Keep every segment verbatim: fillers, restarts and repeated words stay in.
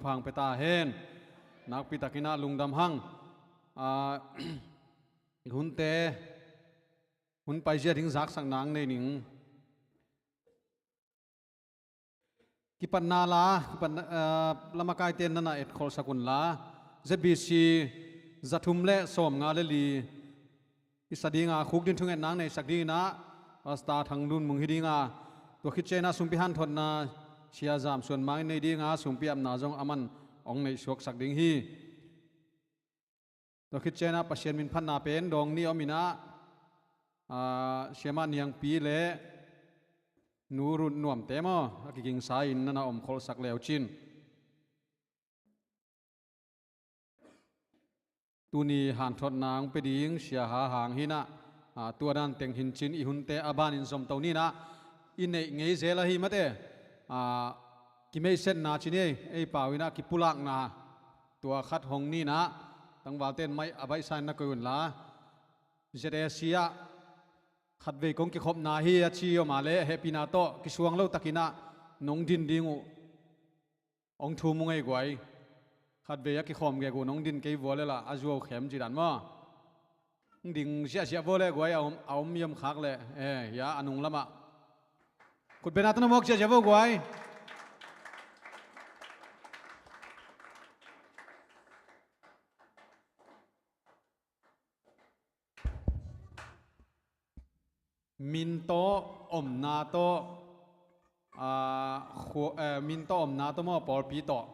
Thupha hong pia ta hen. Nakpi takin ah lungdam hang. Ah, hunte, hun paizia ding zaksak nang nei ning. Kipatna la, kipatna, ah, lamakaite nana etkholsak un la. Z B C za thum le sawmnga le li i sa dinga, khuk din thungetna neisak dingin ah Pastor Thang Lun Mung hi dinga, tua khit ciangin ah sumpi hanthotna Sia Zam Suan Mang in nei dinga, sumpi apna zong aman hong neihsuaksak ding hi. Tua khit ciangin ah Pasian min phatna pen dawng nih om in ah, ah, Siamah Niangpi le Nu Run Nuamte maw, a kigingsa in nana omkholsak leu cin. Tuni hanthotna hong pia ding Sia Ha Hang hi in ah, ah, tua dan teng hi in cin i hunte a banin zomto ni in ah, i neih ngei zel ahi mate, ah, kimeisetna cin ei, ei pau in ah kipulakna tua khat hong ni in ah, tangvalte in mic a baihsa in na koih un la. Z A C ah khatvei kong kikhopna hi a ci om a leh hehpihna tawh kisuang lo takin ah nong din ding uh hong thum ung ei guai. Khatvei a kikhawm gek uh nong din kei vua le lah a zuau khem ci dan maw? Hong ding ziahziah vua le guai, a om, a om i om khak leh, eh, hia a nung lamah. Khutbetna tawh na mawk ziahziah vua guai. Min tawh, omna tawh, ah, khua-, eh, min tawh, omna tawh maw, pawlpi tawh.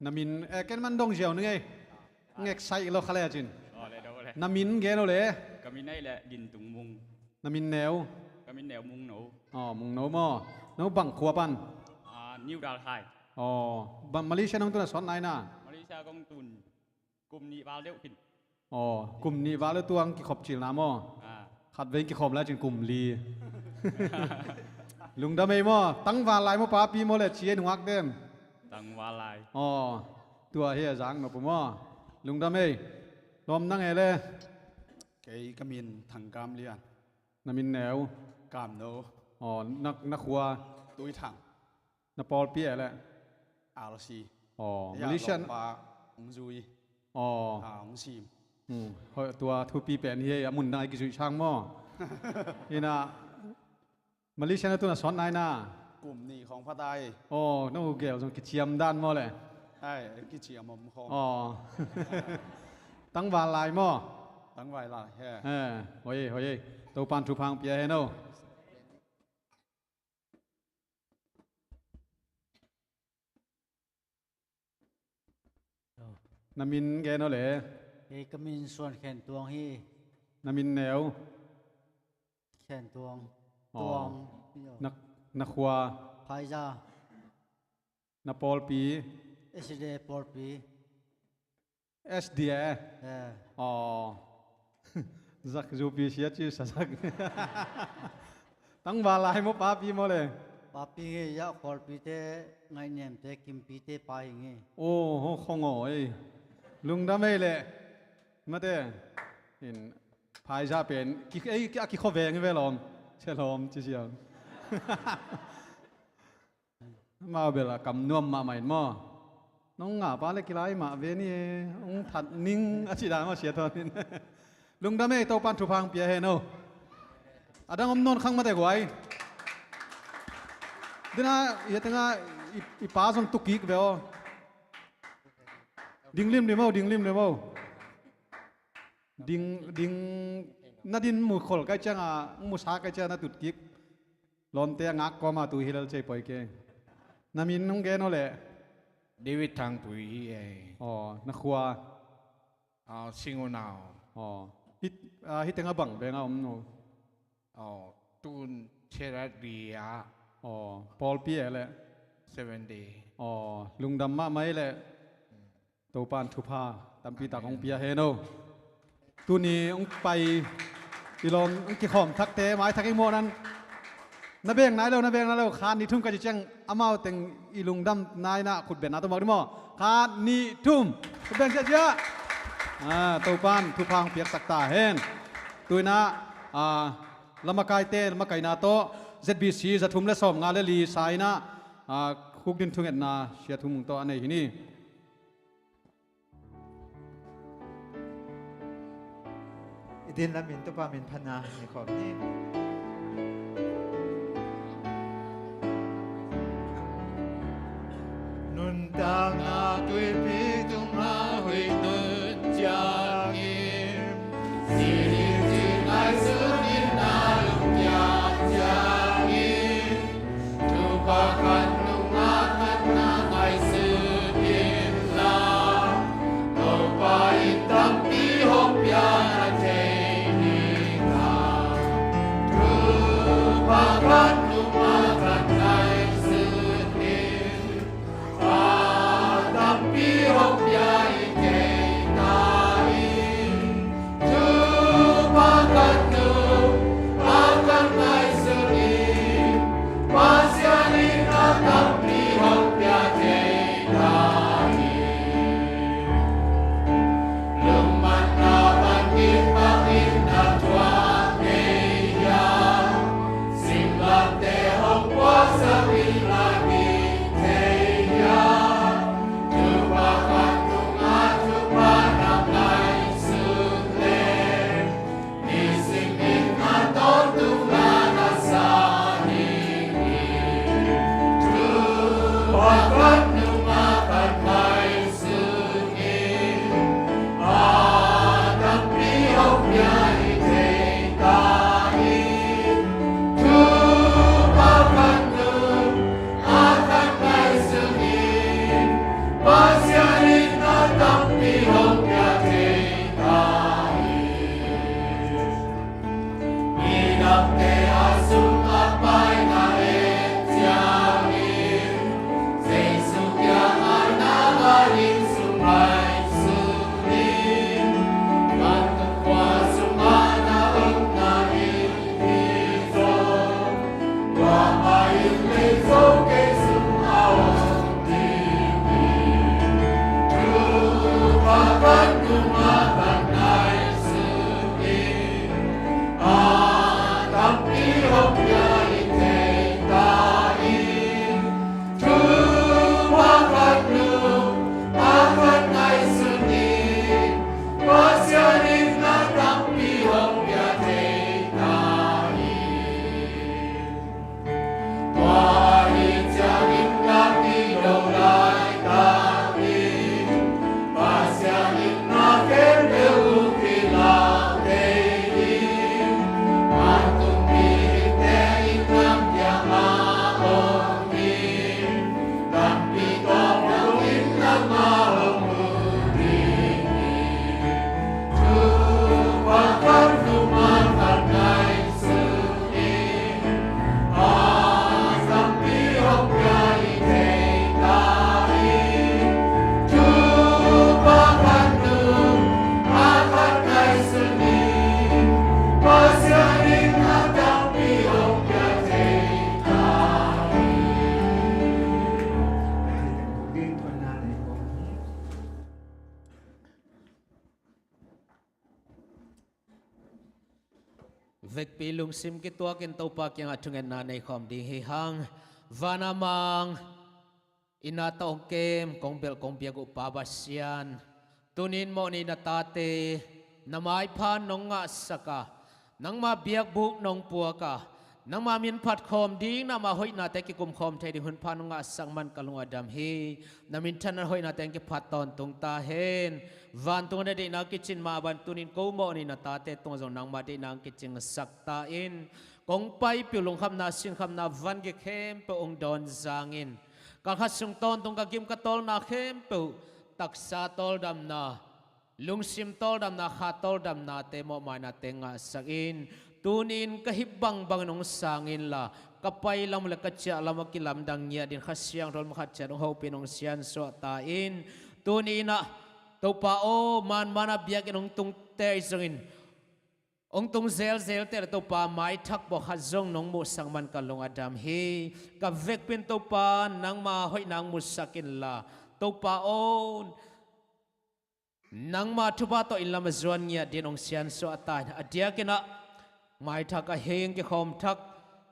Na min, eh, ken man dong ziau ning ei. Ngek sai lo kha le a cin. Aw, le do le. Na min gen lo le. Ka min ei le Gin Tung Mung. Na min neu. Ka min neu Mung No. Aw, Mung No maw. No bang khua pan. Ah, New Dalhai. Aw, bang Malaysia nong tun a sawt nai na. Malaysia kong tun. Kum nih val deuh khin. Aw, kum nih val deuh tuang kikhop cilna maw? Ah. Khatvei kikhawm lai cin kum li. Lungdam ei maw, tangval lai maw, papi maw le ci ei nungak den. Tangval lai. Aw, tua hi a zang nop uh maw. Lungdam ei. Lawm nang ei le. Kei ka min Thang Kam Lian. Na min neu. Kam No. Aw, na, na khua. Tui Thang. Na pawlpi eh le. R C. Aw, ya, Malaysia. Lawmpa hong zui. Aw. Ah, hong sim. Hmm, hoi, tua thupi pen hi ei, a mun dang a kizuih sang maw? Hi in ah, Malaysia na tun a sawt nai na. Kum nih khawng pha tai. Aw, no gel zong kiciam dan maw le? Ai, kiciam om khawng. Aw. Tangval lai maw? Tangval lai, he. Eh, hoi ei, hoi ei. Topan thupha hong pia hen aw. Na min gen aw le. Kei ka min Suan Khen Tuang hi. Na min neu. Khen Tuang. Aw. Tuang. Na, na khua. Phaiza. Na pawlpi. S D A pawlpi. S D A. Eh. Aw. Zak zupi sia ci sa zak. Tangval lai maw, papi maw le? Papi ngei ya, Khualpite, Ngaihniamte, Kimpite pa hi ngei. Oh, ho khong aw ei. Lungdam ei le. Mate. In phaiza pen ki, ei, ki, a kikho veng ve lawm. Cia lawm ci siam. Amau bel a kam nuam mahmah in maw? Nong ngah pa le kilai mah ve ni e, hong that ning a ci dan maw Sia Thawn in. Lungdam ei, Topan thupha hong pia hen aw. A dang om nawn khang mate guai. Dena, ia tenga, i, i pa zong tukik ve aw. Ding limlim aw, ding limlim aw. Ding, ding, na din mu khol kai cianga, mu sa kai cianga na tutkik. Lawmte a ngak kawma tu hi lel cei poi kei. Na min hong gen aw le. David Thang Pui hi ei. Aw, na khua. Aw, Singunau. Aw, hih, ah, hih tenga bang benga om no. Aw, tun Cherat Ria. Aw, pawlpi eh le. Seven Day. Aw, lungdam mahmah ei le. Topan thupha tampi tak hong pia hen aw. Tuni hong pai i lawm hong kikhawm thakte mai thak i muah nan. Na beng nai lo, na beng nai lo, khat nih thum ka ci ciang amau teng i lungdam nai na khutbetna tawh mawk ding maw? Khat nih thum. Khutbeng ziahziah. Ah, Topan thupha hong piaksak ta hen. Tuinah, ah, lamakaite, lamakaina tawh Z B C za thum le sawmnga le li sa inah, ah, Khukdin thungetna Sia Thu Mung tawh a nei hi ni. I din lamin Topa min phatna nei khawm ni. Nuntakna tuipi tungah huih nun ciangin, sihna ngaihsun in na lungkiat ciangin, thupha khat nungah khat na ngaihsun inla, Topa in tampi hong pia na thei ding a, thupha khat nungah khat ngaihsun in. A tampi hong pia i thei ta in, thupha khat nungah khat ngaihsun in, Pasian in a tampi hong pia thei ta in. Lungmanna van kip bangin na thuak thei hiam? Singlamteh hong puaksak in la kip thei hiam? Thupha khat nungah thupha na ngaihsun leh, nisim in a tawntung na na sa ding hi. Thupha khat nungah khat ngaihsun in, a tampi hong pia i thei ta in, thupha khat nungah khat ngaihsun in, Pasian in a tampi hong pia thei ta in. Midangte a sum a pai na et ciangin, Jesu kiangah na ngai in sum ngaihsun in. Vantung khua sungah na omna inn hi zaw, tua mah inn lei zo kei sung a om ding hi. Thupha khat nungah khat ngaihsun in, a tampi hong pia i thei ta in, thupha khat nungah khat ngaihsun in, Pasian in a tampi hong pia thei ta in. Tua ahih ciangin na kidong laitak in, Pasian in na khempeuh uh kilak thei hi. Vantung mihingte in nang kiangah om hi. Tampi tawh nang in nangmah hong ut ding hi. Thupha khat nungah khat ngaihsun in, a tampi hong pia i thei ta in, thupha khat nungah khat ngaihsun in, Pasian in a tampi hong pia thei ta in. Vekpi lungsim kituakin Topa kiangah thungetna nei khawm ding hi hang. Van a mang, i na tawh hong kem, kong belh kong biak uh Pa Pasian, tuni in mawhna i na tate na maipha nong ngahsak a, nangma biakbuk nong puak a, nangma min phat khawm ding, nangma hoihnate kikum khawm thei ding hun pha nong ngahsak man ka lung a dam hi. Na minthanna hoihnate hong kiphat tawntung ta hen. Vantung a na deihna kicin mah bang, tuni in ko mawhna i na tate tungah zong nangma deihna hong kicingsak ta in. Kong paipih uh lungkhamna sinkhamna vangik khempeuh hong dawn zang in. Kal khat sung tawntung ka gim ka tawlna khempeuh, taksa tawldamna, lungsim tawldamna, kha tawldamnate, mawhmainate ngahsak in. Tuni in ka hih bangbangin hong sang inla, ka pai lam uh le ka ciah lam uh a kilamdang ngiat dingin Kha Siangtho lam khat ciat hong hopih in hong siansuah ta in. Tuni in ah Topa aw, manman a biakinn hong tungte ahi zongin, hong tung zelzelte le Topa maithak bawh khat zong nong muhsak man ka lung a dam hi. Ka vekpi in Topa nangma hoihna hong musak inla, Topa aw, nangma thupha tawh inn lam a zuan ngiat dingin hong siansuah ta in. A diakin ah maithak a hing kikhawm thak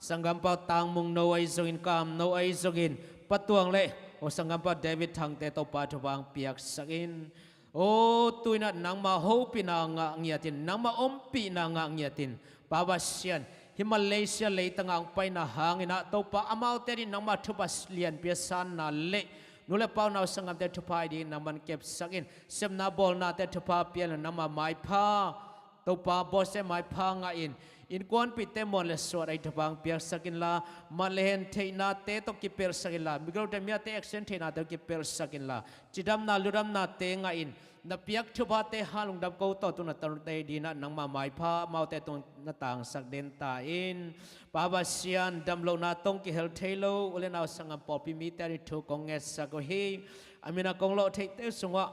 sanggampa Tang Mung No ahi zongin, Kam No ahi zongin, Pa Tuang le aw sanggampa David Thangte Topa thupha piaksak in. Aw tu-in ah nangma hopihna ngah ngiatin, nangma ompihna ngah ngiatin, Pa Pasian, hih Malaysia leitangah hong paina hangin ah Topa amaute adingin nangma thupha lianpi a sanna le nu le pa unau sanggamte thupha dingin nangman kepsak in. Sepna bawlnate thupha pia in, nangma maipha Topa bawlsia maipha ngah in, innkuanpihte muan le suat ahi thupha piaksak inla, mah le hen theihnate tawh kipelhsak inla, migilote miate action theihnate tawh kipelhsak inla, cidamna ludamnate ngah in, na piak thuphate hang lungdam ko tawh tu na tante dingin ah nangma maipha amaute tung na tangsak den ta in. Pa Pasian, damlohna tawh kihel thei lo u le nau sanggam pawlpi mite adingin thu kong ngetsak uh hi. A min a kong lawh theite sungah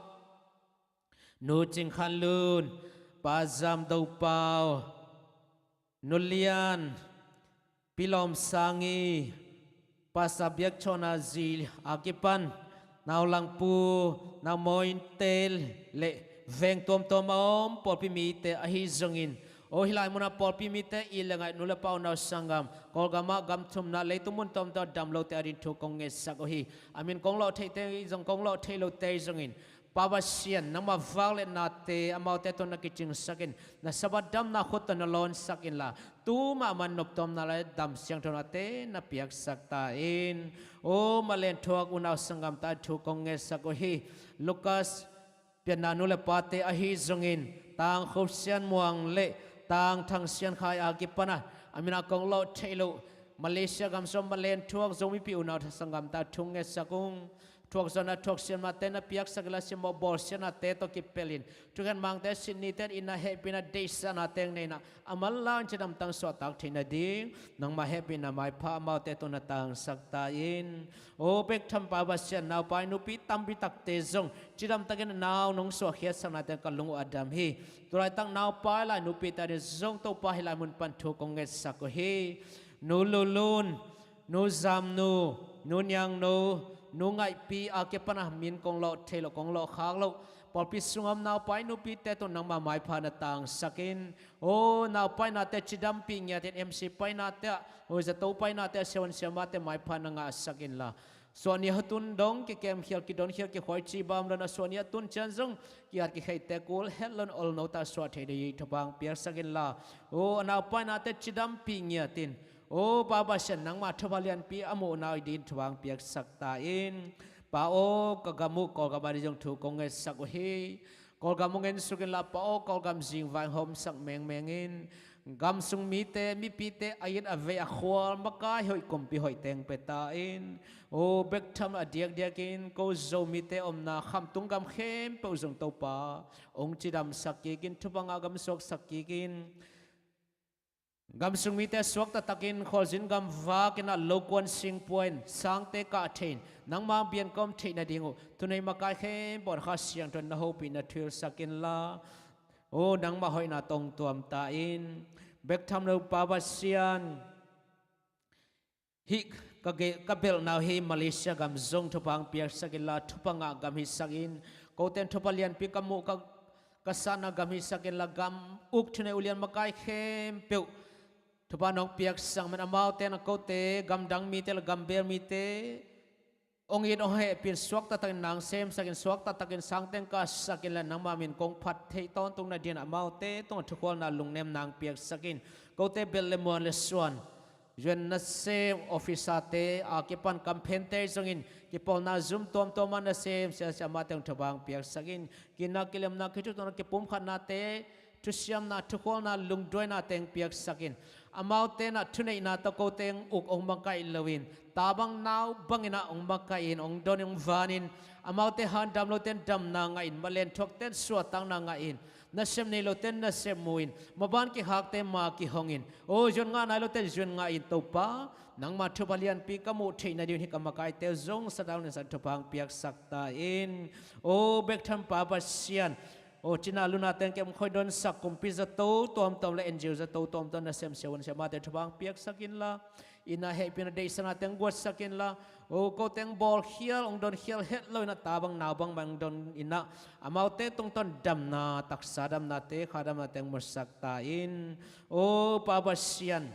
Nu Cing Khan Lun, Pa Zam Do Pau, Nu Lian, Pi Lawm Sang I, Pastor Biak Chawn a zi a kipan Nau Lang Pu, Nau Mawi Tel le veng tuamtuam a om pawlpi mite ahi zongin, aw hih lai munah pawlpi mite i le ngaih nu le pa unau sanggam, Kawlgamah gam thumna leitung mun tuamtuam a dam lote adingin thu kong ngetsak uh hi. A min kong lawh theite zong kong lawh thei lote zongin, Pa Pasian, nangma vangliatnate amaute tawh na kicingsak in, na Sabbath damna khut tawh na lawnsak inla, tu mahmah noptuamna le dam siangthonate na piaksak ta in. Aw mah le hen thuak unau sanggamte thu kong ngetsak uh hi. Lucas pianna nu le pate ahi zongin, Tang Khup Sian Muang le Tang Thang Sian Khai a kipan a, a min a kong lawh thei lo Malaysia gam sung mah le hen thuak Zomipi unau sanggamte thu ngetsak ung. Thuakzawhna thuaksiatnate na piaksak inla, simmawh bawlsiatnate tawh kipelh in, thukhen mangte, sitnite in ah hehpihna deihsaknate nei in ah, a manlang cidamtang suahtak theih nading nangma hehpihna maipha amaute tawh na tangsak ta in. Aw bek tham Pa Pasian, naupai nupi tampi takte zong cidamtakin a nau nong suahkhiatsaknate ka lung uh a dam hi. Tulaitak naupai lai nupite adingin zong Topa hih lai mun pan thu kong ngetsak uh hi. Nu Lulun, Nu Zamnu, Nu Niangnu, Nu Ngaihpi a kipan a min kong lawh thei lo, kong lawh khak lo pawlpi sungah om naupai nupite tawh nangma maipha na tangsak in. Aw naupainate cidampih ngiatin, M C painate ah, aw zato painate ah siavuan siamahte maipha na ngahsak inla, suahni a tun dong kikemkhial, kidonkhial, kikhuaici bam lo in ah, suahni a tun ciang zong kiat kikheihte kul het lo in ah, olno tak suah thei ding thupha piaksak inla, aw a naupainate cidampih ngiatin, aw Pa Pasian, nangma thupha lianpi a muhna uh dingin thupha piaksak ta in. Pa aw, ka gam uh Kawlgam adingin zong thu kong ngetsak uh hi. Kawlgam hong ensuk inla Pa aw, Kawlgam zingvai hong hawmsak mengmeng in. Gam sung mite, mipite a it a vei, a khual, makai hoih, kumpi hoih teng pia ta in. Aw bek tham a diakdiakin ko Zomite omna Khamtung gam khempeuh zong Topa hong cidamsak kik in, thupha ngah gam suaksak kik in. Gam sung mite suakta takin khualzin gam vak in ah, lokuan singpua in, sangte kah thei in, nangma biakna om theih nading uh thunei makai khempeuh ah Kha Siangtho in na hopih na thuhilhsak inla, aw nangma hoihna tawh hong tuam ta in. Bek tham lo Pa Pasian, hih ka ge-, ka belhna uh hi Malaysia gam zong thupha piaksak inla, thupha ngah gam hisak in. Kote in thupha lianpi ka muh, ka, ka sanna gam hisak inla, gam uk, thunei, ulian, makai khempeuh thupha nong piaksak man, amaute in ah kote, gamdang mite le gambel mite hong it hong hehpih in, suakta takin na hong semsak in, suakta takin sangte hong kahsak inla, nangma min kong phat theih tawntung nadingin amaute tungah thukhualna, lungnemna hong piaksak in. Kote belh le muan le suan, U N nasem officerte a kipan kamphente zongin kipawlna zum tuamtuam a nasem siasia amate hong thupha hong piaksak in. Kina, kilemna, kitutuahna, kipumkhatnate, thusiamna, thukhualna, lungduaina teng piaksak in. Amaute in ah thuneihna tawh kote hong uk, hong makaih lo in, ta bang nau bangin ah hong makaih in, hong don in, hong van in. Amaute hang dam lote in damna ngah in, mah le hen thuakte in suahtakna ngah in, nasep nei lote in nasep mu in, maban kikhakte ma kihong in, aw U N ngah nai lote in U N ngah in. Topa, nangma thupha lianpi ka muh theih nadingin hih ka makaite uh zong sathau nunsak, thupha hong piaksak ta in. Aw bek tham Pa Pasian, aw cina luna teng kep hong khoih donsak kumpi zato tuamtuam le N G O zato tuamtuam, nasem siavuan siamahte thupha hong piaksak inla, inn ah hehpihna deihsakna teng guatsak inla, aw kote hong bawlkhial, hong donkhial het lo in ah, ta bang nau bang mah hong don in ah, amaute tungtawn damna, taksa damnate, kha damnate hong musak ta in. Aw Pa Pasian,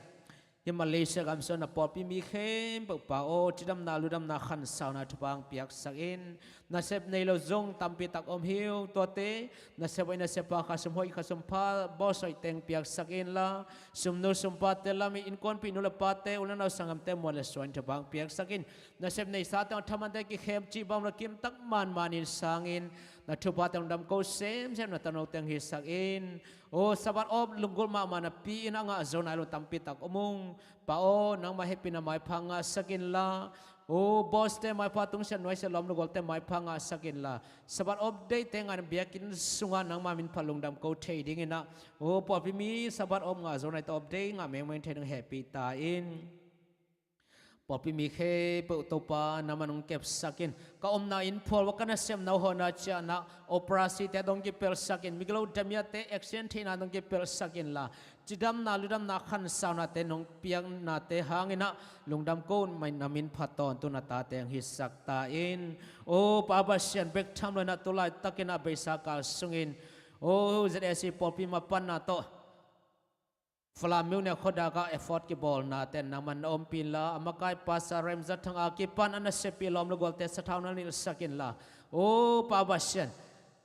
Hih Malaysia gam sung na pawlpi mi khempeuh Pa aw, cidamna ludamna khansauna thupha hong piaksak in. Nasep nei lo zong tampi tak om hi uh, tuate nasep hoih nasep pha, khasum hoih khasum pha, boss hoih teng piaksak inla, sumnu sumpate lam in, innkuanpih nu le pate, u le nau sanggamte muan le suan thupha hong piaksak in. Nasep neisate hong thamante kikhem cih bang lo kimtak manmanin sangin, na thuphate hong dam ko semsem na tanote hong hisak in. Aw, Sabbath awp lunggulh mahmah napi in a ngah zo nai lo tampi tak om ung. Pa aw, nangmah hehpihna maipha ngahsak inla, aw, bosste maipha tungsiah nuaisiah lawm le gualte maipha ngahsak inla, Sabbath awp deihte ngaihna biakinn sungah nangmah min phat lungdam ko thei dinginah, aw, pawlpi mi Sabbath awp ngah zo naite awp dei ngah mengmeng thei ding hehpih ta in. Pawlpi mi khempeuh Topa nangmah nong kepsak in. Ka omna inn phual ua ka nasepna uh hawhna ciahna operasite dong kipelhsak in. Migilo damiate action theihna dong kipelhsak inla, cidamna ludamna khansaunate nong piaknate hanginah lungdam ko, na min phat tawntung na tate hong hisak ta in. Aw Pa Pasian, bek tham loinah tu laitakinah beisa kal sungin, aw, Z A C pawlpi mapanna tawh Falam Myone khuadakah effort kibawlnate nangman na ompih inla, a makai Pastor Remza Thanga kipan a naseppih lawm le gualte sathau na nilhsak inla, aw Pa Pasian,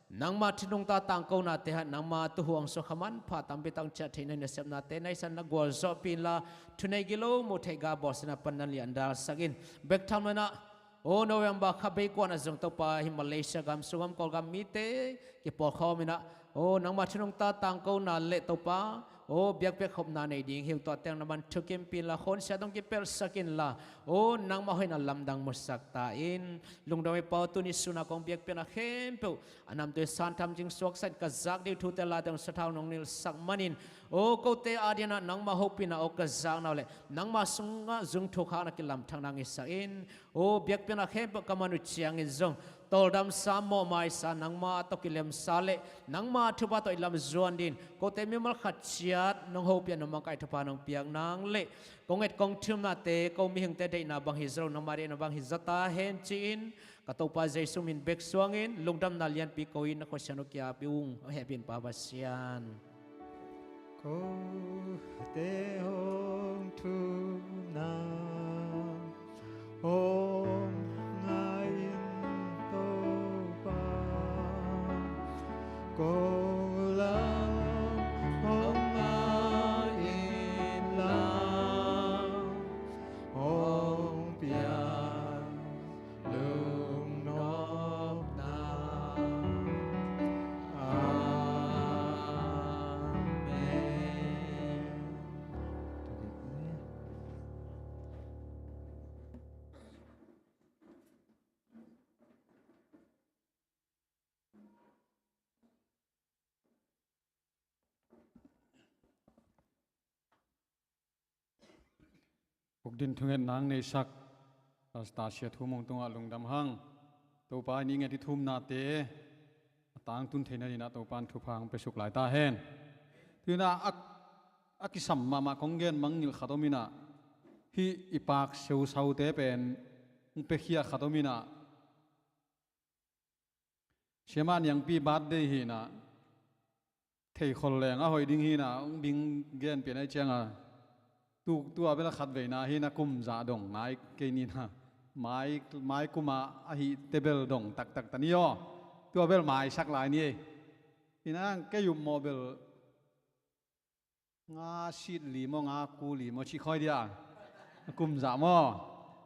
nangmah thinungta tangkonate hah nangmah tuhuang sukha manpha tampi tak ciah theihna nasepnate naisan na gualzawhpih inla, thunei gilo muh theih ga bawlsiatna pan na liandalsak in. Bek tham loinah aw, November kha bei kuanah zong Topa, hih Malaysia gam sung gam Kawlgam mite kipawlkhawm inah, aw, nangmah thinungta tangkona le Topa, aw, biakpiak khopna nei ding hi uh, tuate nangman thukimpih inla, khawnsiat dong kipelhsak inla, aw, nangmah hoihna lamdang musak ta in. Lungdam ei Pa aw, tuni sunah kong biakpiakna khempeuh a namtui santham cing suaksak in, ka zak ding uh thute late hong sathau nong nilhsak manin, aw, kote adinah nangmah hopihna aw ka zakna uh le nangmah sungah zung thukhakna kilamthakna hong hisak in. Aw, biakpiakna khempeuh ka man uh ciangin zong tawldamsa, mawhmaisa, nangma tawh kilemsa le nangma thupha tawh i lam zuan dingin kote mimal khat ciat nong hopih a, nong makaih thupha nong piak nang le kong et kong thumnate, ko mihingte deihna bang hi zaw lo, nangma deihna bang hi zaw ta hen ci-in, ka Topa Jesu min bek suangin lungdamna lianpi ko-in na khuasian uh kiapih ung. Hong hehpih in Pa Pasian. Kote hong thumna hong ngai in Topa, ko lam hong ngai inla, hong piak lungnopna. Amen. Uk din thungetna hong neisak Pastor Sia Thu Mung tungah lungdam hang. Topa in i nget i thumnate a tangtun theihna dinah Topa in thupha hong piasuk lai ta hen. Tuinah a, a kisam mahmah kong gen mangngilh khat om inah, hih i pak seusaute pen hong piakhia khat om inah, Siamah Niangpi birthday hinah, theikhol leng a hoih ding hinah, hong ding gen pian ahi cianga, tu, tua bel a khat veina hinah, kum zah dong nai kei ninah, mai, mai kuma a hih tebel dong taktak ta ni aw. Tua bel maisak lai ni ei. Hinah kei upmawh bel nga sit li maw, nga ku li maw cih khoi dia. Kum zah maw.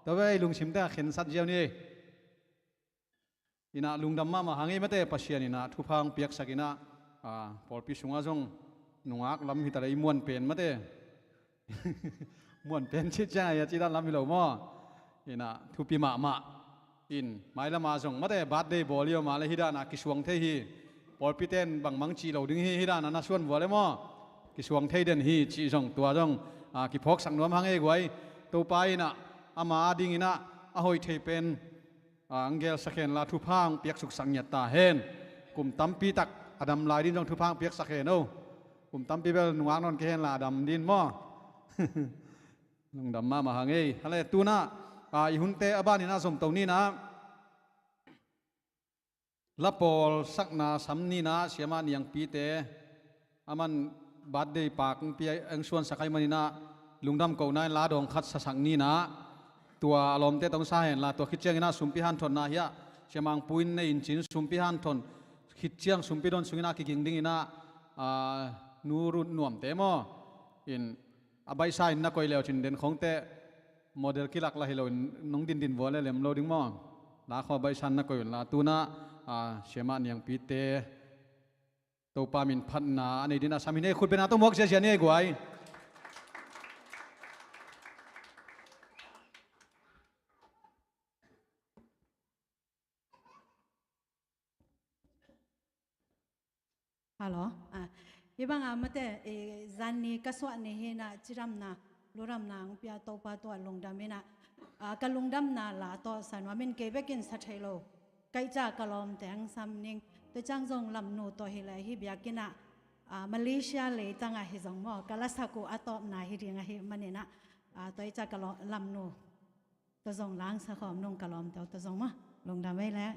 Tua bel ei lungsimte a khensat ziau ni ei. Inah lungdam mahmah hang ei mate, Pasian inah thupha hong piaksak inah, a, pawlpi sungah zong nungak lam hitaleh i muan pen mate. Muan pen cih ciangah a cih dan lam hi lo maw. Inah thupi mahmah. In, mailamah zong mate birthday bawl i om a le hih danah kisuang thei hi. Pawlpite in bangmang cih lo ding hi, hih danah na suan vua le maw. Kisuang thei den hi cih zong tua zong, a, kiphawksak nuam hang ei guai. Topa inah ama a dinginah a hoih thei pen, a, hong gelsak henla thupha hong piaksuksak ngiat ta hen. Kum tampi tak a dam lai din zong thupha hong piaksak hen o. Kum tampi bel nungak nawn kei henla a dam din maw. Lungdam mahmah hang ei. Hale tunah, a, i hunte a baninah zomto ninah, la pawlsakna sam ninah Siamah Niangpite, aman birthday pak hong pia, hong suansak ahi maninah, lungdam kohna in la dawng khat sasak ni in ah, tua a lawmte tawh hong sa hen la, tua khit ciangin ah sumpi hanthotna hiah, Sia Mang Pu in nei in cin sumpi hanthon, khit ciang sumpi don sungin ah kiging dingin ah, a, Nu Rut Nuamte maw, in a baihsa in na koih le uh cin den khawngte, model kilak la hi lo in nong dindin vua le lem lo ding maw. La khawng a baihsa in na koih un la, tu in ah, a, Sia Mang Niangpite, Topa min phatna a nei dingin ah sam hi ni, khut beng a tawh muak ziazia ni ei guai. Hallo. Ah, hih bangah mate, eh, zan ni ka suah ni hi in ah, cidamna, lungdamna hong pia Topa tungah lungdam in ah, ah, ka lungdamna la tawh sa nuam ing, kei bek in sa thei lo. Ka ih ciang ka lawmte hong sam ning. Tua ciang zong Lamnu tawh hi leh hih biakinn ah, ah, Malaysia leitang ah hi zong maw, ka lasak uh a tawpna hi ding ahih manin ah, ah, tua ih ciang ka law-, Lamnu tawh zong la hong sa khawm nung, ka lawmte uh tawh zong maw. Lungdam ei leh.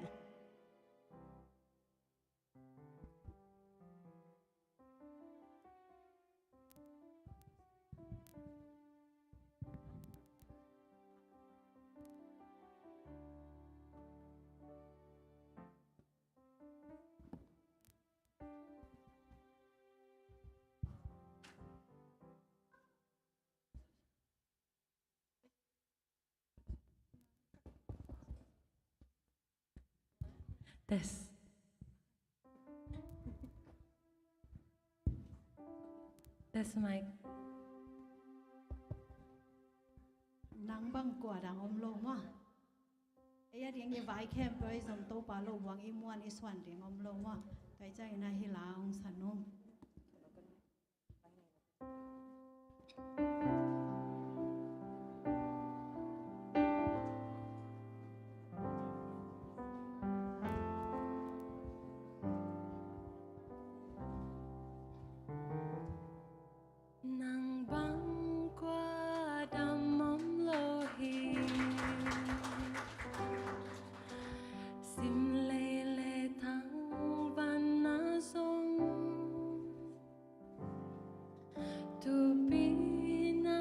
Test. Test mic. Nang bang kua dang om lo maw. Ei a ding i vai khempeuh i zom Topa lo buang i muan i suan ding om lo maw. Tua ciangin ah hih la hong sa nung. Nang bang kua dam om lo hi. Sim lei le thang van na zong, thupi na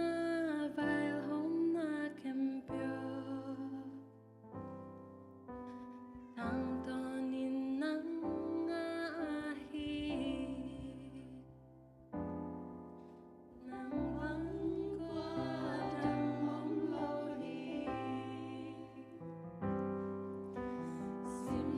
vaihawmna khempeuh tangtawnin nang a hi. Nang bang kua dam om lo hi. Sim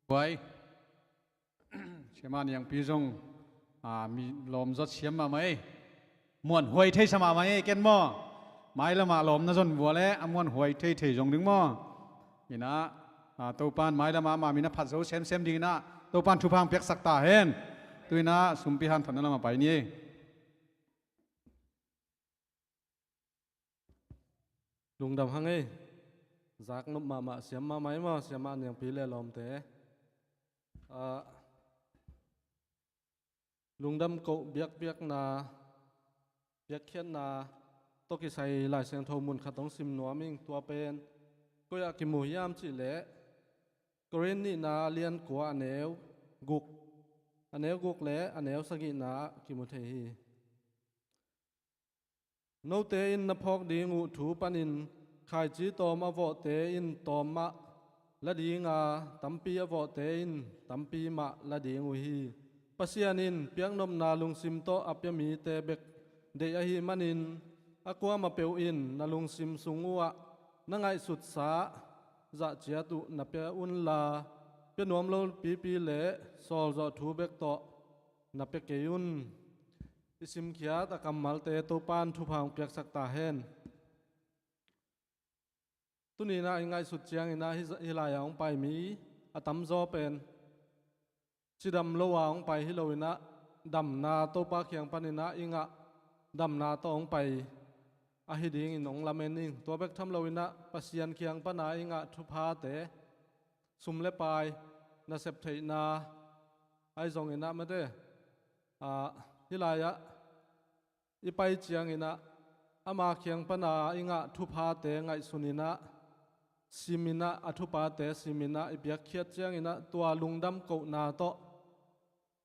Huai. Siamah Niangpi zong, a, mi lawm zot siam mahmah ei. Muanhuai theisa mahmah ei, ken maw? Mailamah lawmna zon vua le a muanhuai theithei zong ding maw? Inah, a, Topan mailamah amah min a phat zo semsem dinginah Topan thupha hong piaksak ta hen. Tu inah sumpi hanthotna lamah pai ni ei. Lungdam hang ei. Zaknop mahmah siam mahmah ei maw, Siamah Niangpi le lawmte. Ah, lungdam koh biakpiakna, biakkhiatna tawh kisai Lai Siangtho mun khat hong sim nuam ing. Tua pen koi ah kimu hiam cih leh Korin nihna lian kua a neu guk, a neu guk le a neu sagihna ah kimu thei hi. Note in na phawk ding uh thu panin khaici tawm a vawhte in tawm mah la ding a, tampi a vawhte in tampi mah la ding uh hi. Pasian in piaknopna lungsim tawh a pia mite bek deih ahih manin, a kuamah peuh in na lungsim sung uhah na ngaihsutsa zahciat uh na pia unla, pia nuam lo pipi le sawlzawh thu bek tawh na pia kei un. I simkhiat a kammalte Topan thupha hong piaksak ta hen. Tuninah i ngaihsut cianginah hih, hih lai-ah hong pai mi a tamzaw pen cidam lo-a hong pai hi loinah, damna Topa kiang paninah i ngah damna tawh hong pai ahi dingin hong lamen ing. Tua bek tham loinah Pasian kiang pana i ngah thuphate, sum le pai, nasep theihna ahi zonginah mate, ah, hih lai-ah i pai cianginah ama kiang pana i ngah thuphate ngaihsuninah, siminah, a thuphate siminah i piakkhiat cianginah tua lungdam kohna tawh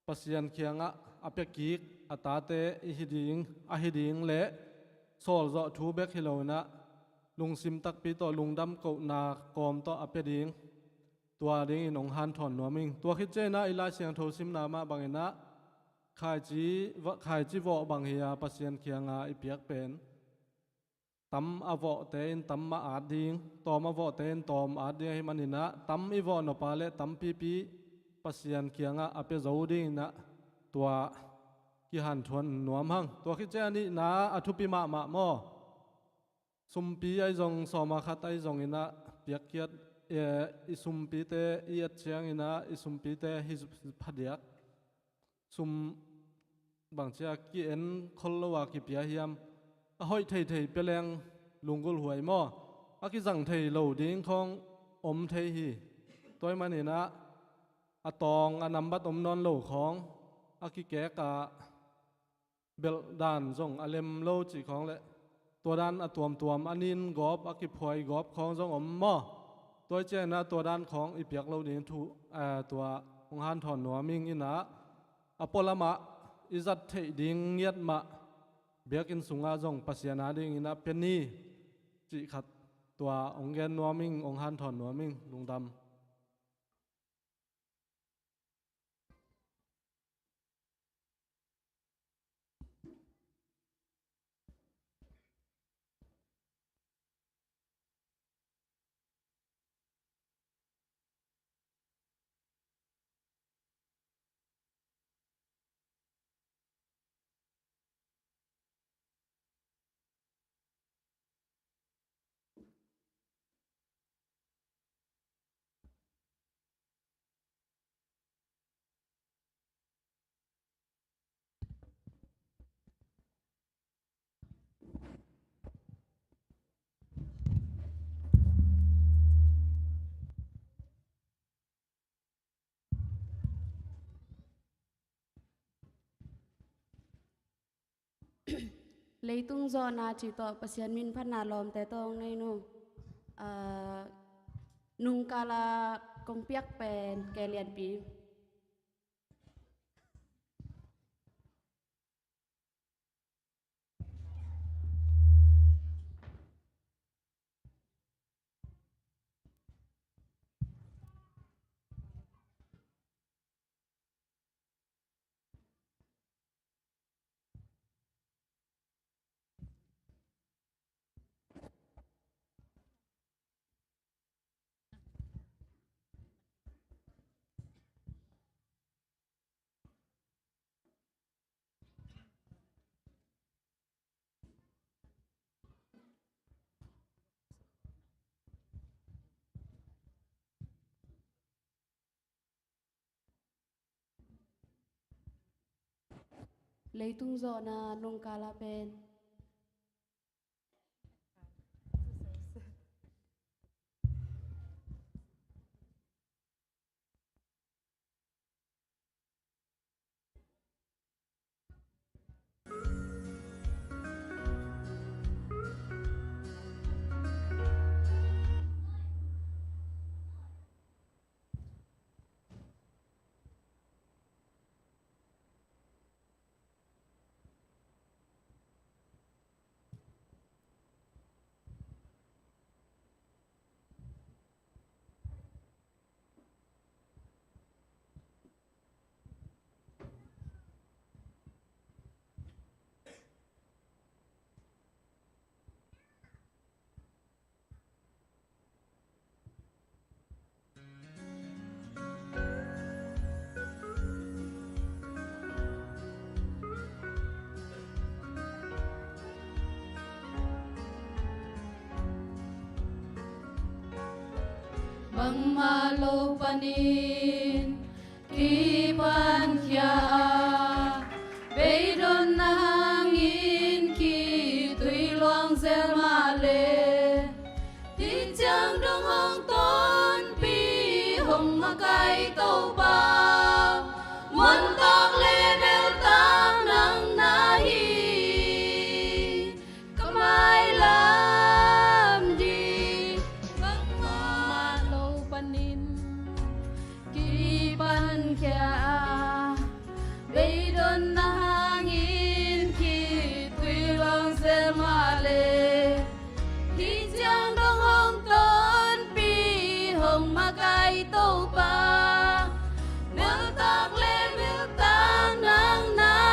Pasian kiangah a piakik a tate i hi ding, a hi ding le sawlzawh thu bek hi loinah lungsim takpi tawh lungdam kohna kawm tawh a pia ding, tua dingin hong hanthawn nuam ing. Tua khit cianginah i Lai Siangtho simna mah banginah khaici va-, khaici vawh bang hi-a Pasian kianga i piak pen tam a vawhte in tam mah at ding, tawm a vawhte in tawm at ding ahih maninah tam i vawh nop a le tampipi Pasian kiangah a pia zo dinginah tua kihanthawn nuam hang. Tua khit ciang a nihna a thupi mahmah maw? Sumpi ahi zong, sawma khat ahi zonginah piakkhiat, eh, i sumpite i et cianginah i sumpite hi phadiak. Sum bangcia ki-en khol lo a kipia hiam? A hoih theithei pia leng lunggulh huai maw? A kizang thei lo ding khawng om thei hi. Tua ahih maninah a tawng a nambat om nawn lo khawng, a kikek a belh dan zong a lem lo cih khawng le, tua dan a tuamtuam, a nin gawp, a kiphuai gawp khawng zong om maw? Tua ahih cianginah tua dan khawng i piak lo ding thu, eh, tua hong hanthawn nuam ing inah, a pualamah i zat theih ding ngiat mah biakinn sungah zong Pasian a dinginah pia ni cih khat tua hong gen nuam ing, hong hanthawn nuam ing. Lungdam. Leitung zawhna cih tawh Pasian min phatna lawmte tawh hong nei nu. Ah, nungkala kong piak pen Ke Lianpi. Leitung zawhna nungkal ah pen. Bangmah lo panin kipankhia a, beidonna hangin kitui luang zel mah leh, hih ciang dong hong tonpih hong makaih Topa, muantak le beltak nang na hi. Ka mailam ding bangmah lo panin kipankhia a, beidonna hangin kitui luang zel mah leh, hih ciang dong hong tonpih hong makaih Topa, muantak le beltak nang na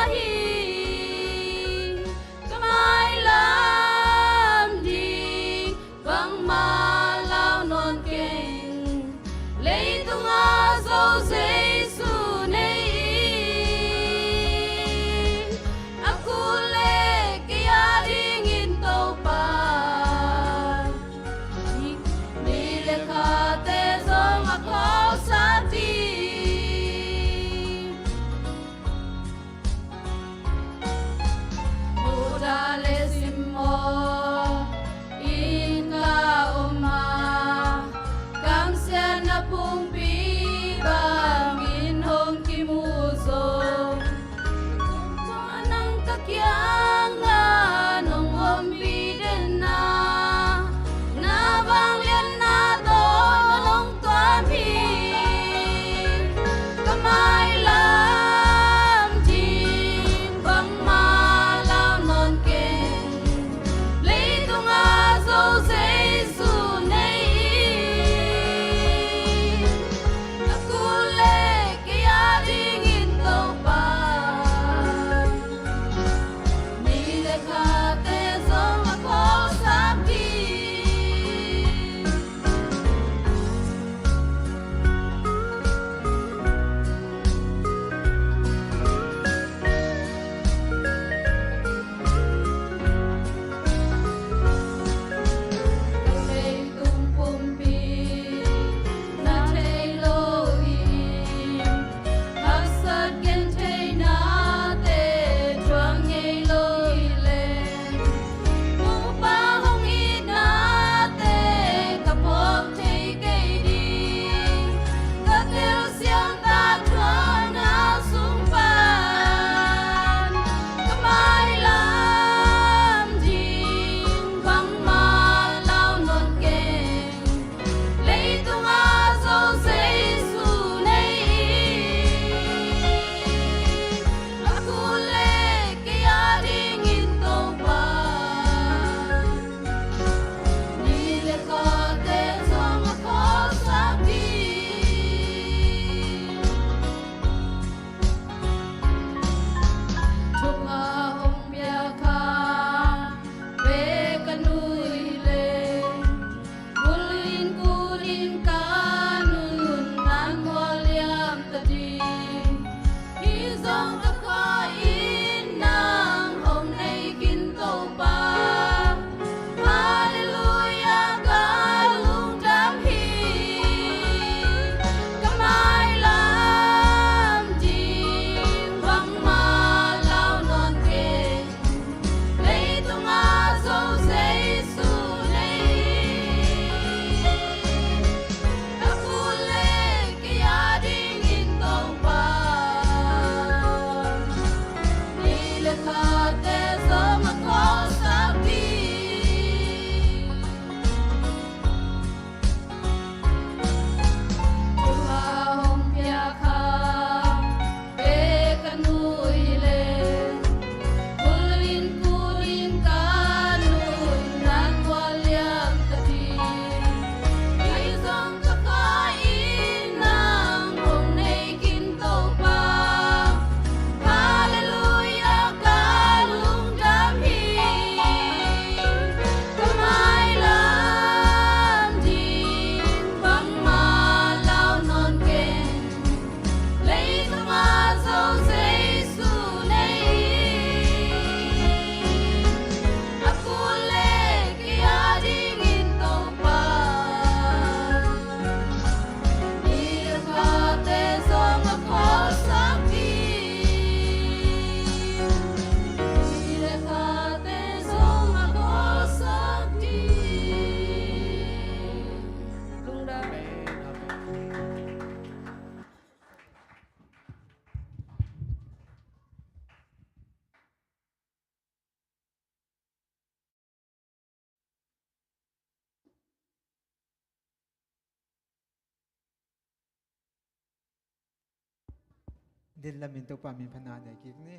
Din lamin Topa min phatna nei kik ni.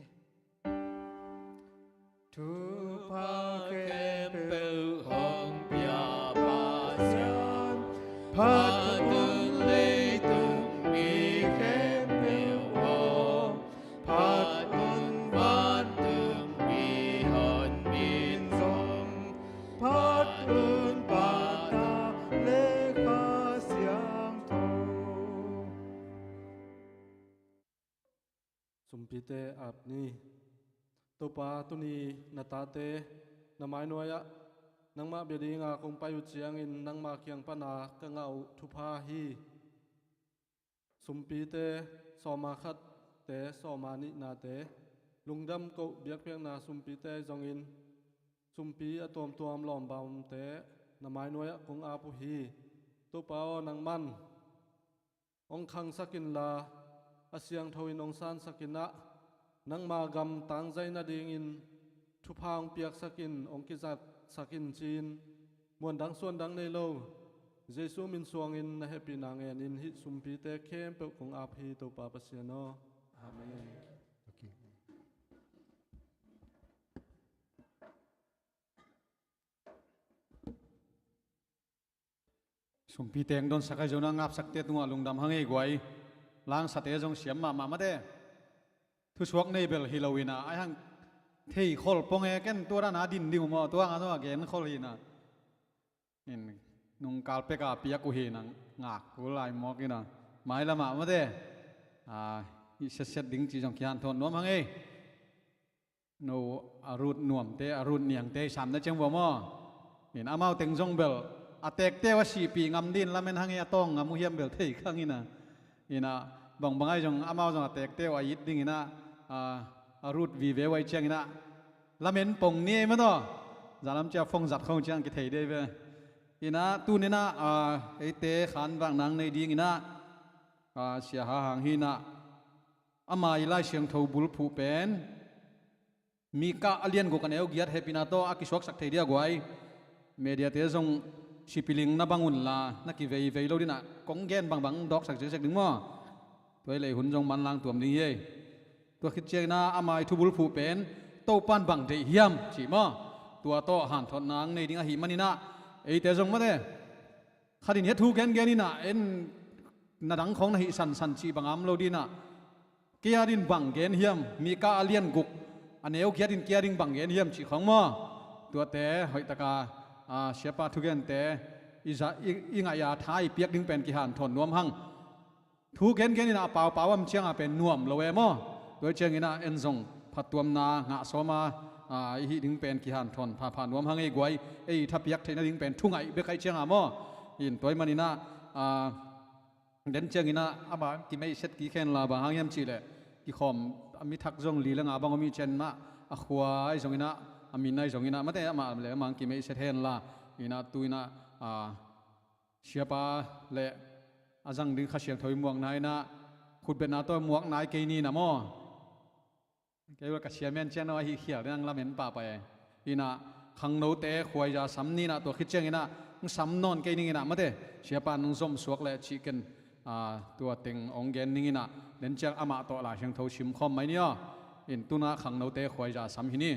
Thupha khempeuh hong pia Pasian, phat un leitung mi khempeuh aw, phat un vantung mi hon min zong, phat un Pa, Ta le Kha Siangtho. Sumpite ap ni. Topa, tuni na tate na mainuai-ah nangmah bia dinga kong pai uh ciangin nangma kiang pana ka ngah uh thupha hi. Sumpite sawma khatte, sawma nihnate, lungdam koh biakpiakna sumpite zongin, sumpi a tuamtuam lawmbamte na mainuai-ah kong ap uh hi. Topa aw, nangman hong khangsak inla, a siangtho in hong sansak in ah, nangma gam tangzai nadingin thupha hong piaksak in, hong kizatsak in ci-in, muandang suandang nei lo Jesu min suangin na hehpihna ngenin hih sumpite khempeuh kong ap hi, Topa Pasian aw. Amen. Okay. Sumpite hong donsak ahi zongin a, ngapsakte tungah lungdam hang ei guai. Langsate zong siam mahmah mate. Thusuak nei bel hi lo in ah, ahi hang thei khol pong e, ken tua dan a din ding uh maw, tua hang a zong a gen khol hi in ah. In nungkal pek a piak uh hi in ah, ngak kul lai mawk in ah. Mailam ah mate, a, i setset ding ci zong kihanthawn nuam hang ei. No, a rut nuamte, a rut niangte i sam na ciang vua maw? In amau teng zong bel a tekte uh a sihpih ngam dingin lamen hang ei, a tawng ngam uh hiam bel thei khang in ah. In ah bangbang ahi zong amau zong a tekte uh a it dingin ah, a, a rut vive uh ahih ciangin ah lamen pong ni ei maw taw. Zan lam ciang phone zat khong ciang kithei dei ve. In ah tuni in ah, a, eite khanvak nang nei dingin ah, a, Sia Ha Hang hi in ah, ama i Lai Siangtho bulphuh pen Mikah a lian guk a neu giat, hehpihna tawh a kisuaksak thei dia guai. Mediate zong sipiling na bang unla, na kiveivei lo ding in ah, kong gen bangbang dawksak ziahziah ding maw? Tua hi leh hun zong manlang tuam ding hi ei. Tua khit ciangin ah ama i thubulphuh pen Topa'n bang deih hiam cih maw? Tua tawh hanthotna hong nei ding ahih manin ah, eite zong mate, khat in hiah thu gengen in ah, en na dang khawng na hih sansan cih bang a om lo ding in ah, kei a dingin bang gen hiam, Mikah a lian guk a neu giat in kei a dingin bang gen hiam cih khawng maw? Tuate hoih taka, a, Siapa thugente i za, i, i ngaih a tha i piak ding pen kihanthawn nuam hang. Thu gengen in ah a paupau a om ciang a pen nuam lo e maw? Tua ahih ciangin ah en zong phattuamna ngah sawm a, a, i hih ding pen kihanthawn phapha nuam hang ei guai. Ei i thapiak theih nading pen thungaih bek ahih ciang a maw? In tua ahih manin ah, a, den ciangin ah ama kimeihset kik hen la, bang hang hiam cih leh kikhawm a mi thak zong li le nga bang om ahih ciangin ah, a khua ahi zongin ah, a min ahi zongin ah, mate, amah le amah hong kimeihset hen la. In ah tu in ah, a, Siapa le a zang ding Kha Siangtho i muakna in ah, khutbetna tawh muak nai kei ni in ah maw? Kei ua ka sia men ciang no ahi khial ding, nang lamen pahpah e. In ah khangnote khuaiza sam ni in ah, tua khit ciangin ah hong sam nawn kei ning in ah, mate, Siapa in hong zom suak leh cih ken, a, tua teng hong gen ning in ah, den ciang amah tawh Lai Siangtho simkhawm mai ni aw. In tu in ah khangnote khuaiza sam hi ni.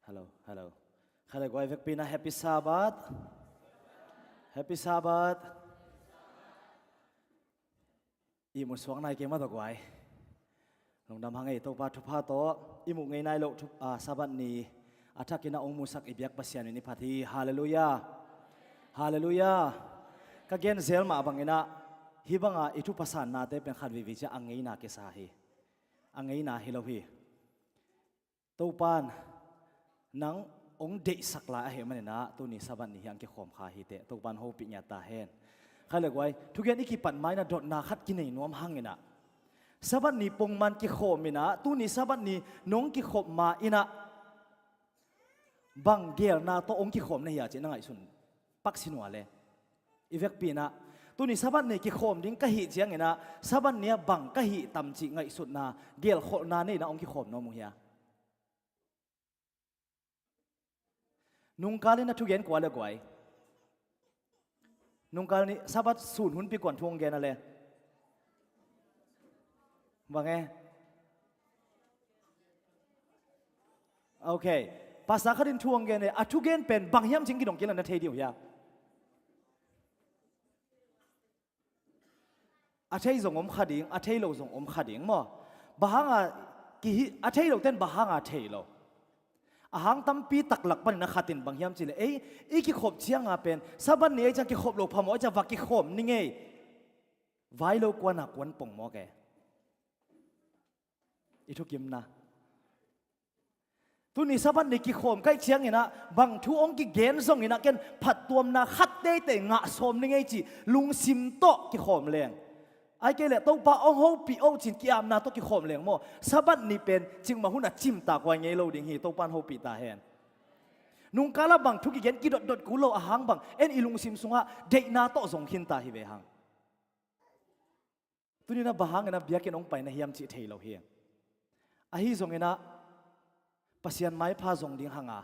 Hello, hello. Khale guai vekpi na Happy Sabbath. Happy Sabbath. I musuak nai kei mah tawh guai. Lungdam hang ei, Topa thupha tawh i muh ngei nai loh thu, ah, Sabbath ni a thakin a hong musak i biak Pasian min i phat hi. Halleluiah. Halleluiah. Ka gen zel mah bangin ah hih banga i thupha sannate pen khat veivei ciang a ngeina kisa hi. A ngeina hi lo hi. Topan nang hong deihsak lai ahih manin ah tuni Sabbath ni hi hong kikhawm kha hi teh. Topan hopih ngiat ta hen. Khale guai, thugen i kipat ma-in ah dotna khat kinei nuam hangin ah Sabbath ni pongman kikhawm in ah tuni Sabbath ni nong kikhop ma-in ah bang gelna tawh hong kikhawm na hi a cih na ngaihsun pak sin uh a le. I vekpi in ah tuni Sabbath ni kikhawm ding ka hih ciangin ah Sabbath ni ah bang ka hih tam cih ngaihsutna, gelkholhna nei in ah hong kikhawm nuam uh hia? Nungkal in a thugen kua le guai? Nungkal ni Sabbath sun hunpi kuan thu hong gen a le? Bang e? Ok. Pastor khat in thu hong gen e, a thugen pen bang hiam cih kidong kila na thei ding uh hia? A thei zong om kha ding, a thei lo zong om kha ding maw? Bang hanga kihi, a thei lo ten bang hanga thei lo? A hang tampi tak lak panin a khat in bang hiam cih leh, ei, i kikhop cianga pen Sabbath ni ei ciang kikhop lo phamawh ei ciang va kikhawm ni ngei. Vai lo kuana kuan pong mawk e. I thukimna. Tuni Sabbath ni kikhawm ka hih ciangin ah bang thu hong kigen zongin ah ken phattuamna khat teitei ngah sawm ni ngei cih lungsim tawh kikhawm leng. Ahih kei leh Topa hong hopih o cin ki-apna tawh kikhawm leng maw? Sabbath ni pen cikmah hun a cimtak huai ngei lo ding hi. Topa in hopih ta hen. Nungkal ah bang thu kigen kidotdot kul lo a hang bang en i lungsim sungah deihna tawh zong khinta hi ve hang. Tuni in ah bang hangin ah biakinn hong pai na hiam cih thei lo hi. Ahi zongin ah Pasian maipha zong ding hanga,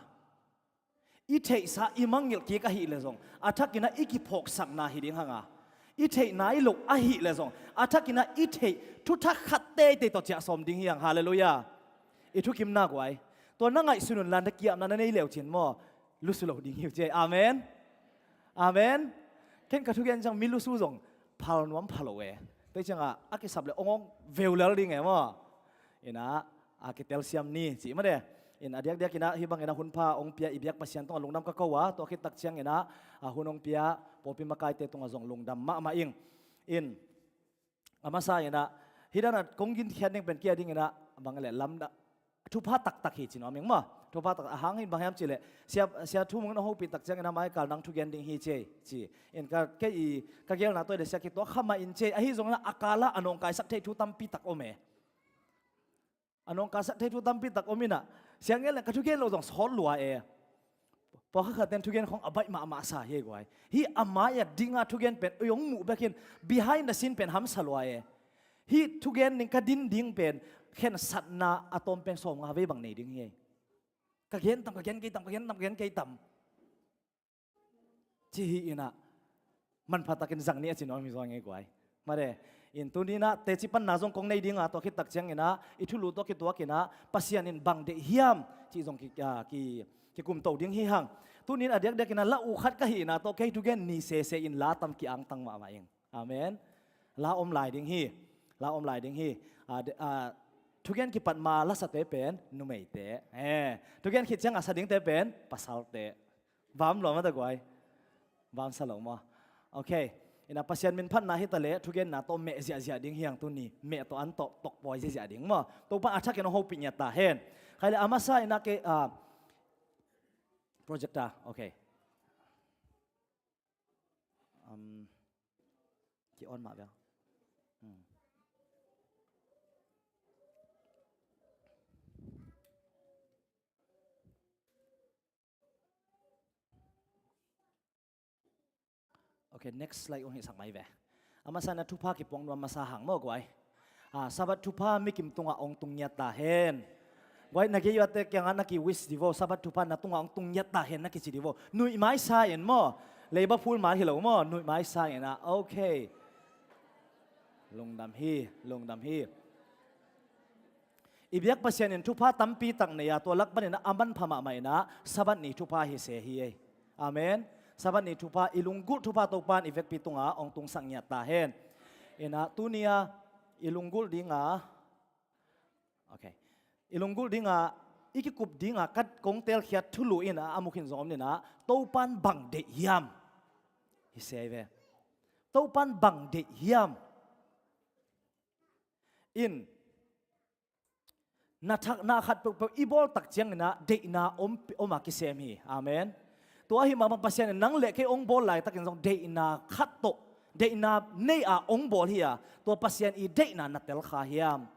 i theihsa i mangngilh kik ahih leh zong, a thakin ah i kiphawksakna hi ding hanga, i theih nai loh ahih leh zong, a thakin ah i theih thuthak khat teitei tawh ciah sawm ding hi hang. Halleluiah. I thukimna guai. Tua na ngaihsun un la na ki-apna na nei leu cin maw? Lusu lo ding hi uh ci ei. Amen. Amen. Ken ka thugen ciang mi lusu zong phal nuam pha lo e. Tua ciangah a kisap le ong ong veu lel ding e maw? Inah a kitelsiam ni cih mah de. In a diakdiak inah hih bang inah hun pha ong pia i biak Pasian tungah lungdam ka ko a, tua khit tak ciang inah a hun ong pia pawlpi makaite tungah zong lungdam mahmah ing. In a masa inah hih danah kong ginkhiat ding pen kia ding inah bang le lamdang thupha taktak hi ci nuam ing maw? Thupha taktak a hang hi bang hiam cih leh Sia, Sia Thu Mung in a hopih tak ciangin a maikal nang thugen ding hi ci ei ci. In ka, kei i ka gelna tawh i le Sia kituak kha mah in ci ei. Ahi zongin a kal ah a nawngkaisak thei thu tampi tak om e. A nawngkaisak thei thu tampi tak om inah Sia Ngel le ka thugen lo zong sawt lua e. Pawlkhat khat ten thugen khong a baih mahmah sa hi ei guai. Hih a mai-ah dinga thugen pen oi hong muh bekin behind the scene pen hamsa lua e. Hih thugen ding ka din ding pen khensatna a tawm pen sawmnga vei bang nei ding hi ei. Ka gen tam, ka gen kei tam, ka gen tam, ka gen kei tam. Ci hi inah manpha takin zang ni a ci nuam hi zaw ngei guai. Mare, in tuni inah teci panna zong kong nei dinga tua khit tak ciang inah i thulu tawh kituak inah Pasian in bang deih hiam cih zong ki, ah, ki, kikumto ding hi hang. Tuni in a diakdiak inah la uh khat ka hihna tawh kei thugen ni sese in la tam ki-angtang mahmah ing. Amen. La om lai ding hi. La om lai ding hi. Ah, de, ah, thugen kipat ma la sate pen numeite. Eh, thugen khit ciang a sa dingte pen pasalte. Vam lua mah ta guai. Vam sa lo maw? Ok. Inah Pasian min phatna hi ta leh thugenna tawh meh ziahziah ding hi hang tuni. Meh tawh an tawh tokpawi ziahziah ding maw? Topa a thakin hong hopih ngiat ta hen. Khai le a masa inah ke, ah, projector. Ok. Um, ki on mah bel. Hmm. Ok, next slide ong hihsak mai ve. A masa inah thupha kipuang nuam masa hang maw guai. Ah, Sabbath thupha mikim tungah ong tung ngiat ta hen. Guai na gei ate kiangah na ki wish di vo, Sabbath thupha na tungah ong tung ngiat ta hen na kici di vo. Nuih mai sa in maw. Leiba phul mai hi lo maw, nuih mai sa inah. Ok. Lungdam hi, lungdam hi. I biak Pasian in thupha tampi tak nei a, tua lak panin a manpha mahmah in ah Sabbath ni thupha hi se hi ei. Amen. Sabbath ni thupha, i lunggulh thupha Topa in i vekpi tungah hong tungsak ngiat ta hen. In ah tuni a i lunggulh ding a, okay, i lunggulh ding a, i kikup ding a, ka kong telkhiat thulu in ah a mu khin zong om in ah, Topa in bang deih hiam? Hi se hi ve. Topa in bang deih hiam? In, na thak, na khat peuhpeuh i bawl tak ciangin ah deihna om, om a kisem hi. Amen. Tua ahih mah bang Pasian in nang le kei hong bawl laitakin zong deihna khat tawh, deihna nei a hong bawl hi a, tua Pasian i deihna na tel kha hiam?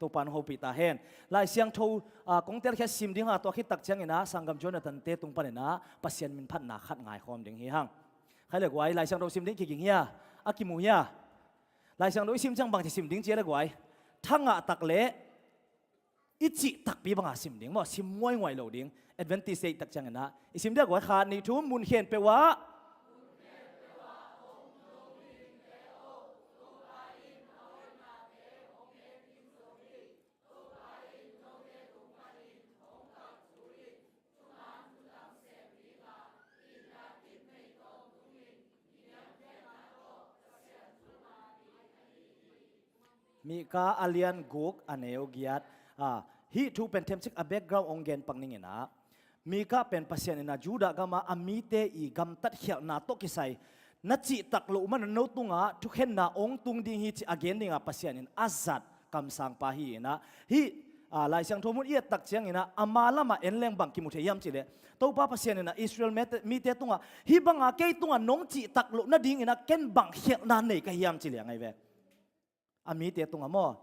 Topa in hong hopih ta hen. Lai Siangtho, ah, kong telkhiat sim ding a, tua khit tak ciangin ah sanggam Jonathan te tung panin ah Pasian min phatna khat ngaikhawm ding hi hang. Khai le guai, Lai Siangtho sim ding kiging hia? A kimu hia? Lai Siangtho i sim ciang bangci sim ding ci a le guai? Thangah tak le i cih takpi banga sim ding maw, sim nguainguai lo ding. Adventist i tak ciangin ah i sim ding a guai, khat nih thum, mun khen peuh ah. Mika a lian guk a neu giat. Ah, hih thu pen themcik a background hong gen pak ning in ah, Mika pen Pasian in ah Judah gam a a mite i gamtat khialhna tawh kisai, na cihtak loh man a no tungah thukhenna hong tung ding hi ci a gen ding a Pasian in a zat kamsangpa hi in ah, hih, ah, Lai Siangtho mun i et tak ciangin ah ama lamah en leng bang kimu thei hiam cih leh, Topa Pasian in ah Israel mite, mite tungah, hih banga kei tungah nong cihtak loh nadingin ah ken bang khialhna nei ka hiam cih leh a ngai ve. A mite tungah maw?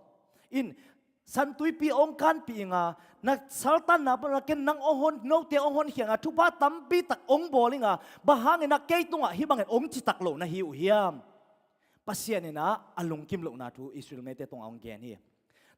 In, santuipi hong kanpih ing a, na saltanna pan a ken nang hong hon, note hong honkhia ing a, thupha tampi tak hong bawl ing a, bang hangin ah kei tungah hih bangin hong citak loh na hi uh hiam? Pasian in ah a lungkim lohna thu Israel mite tungah hong gen hi.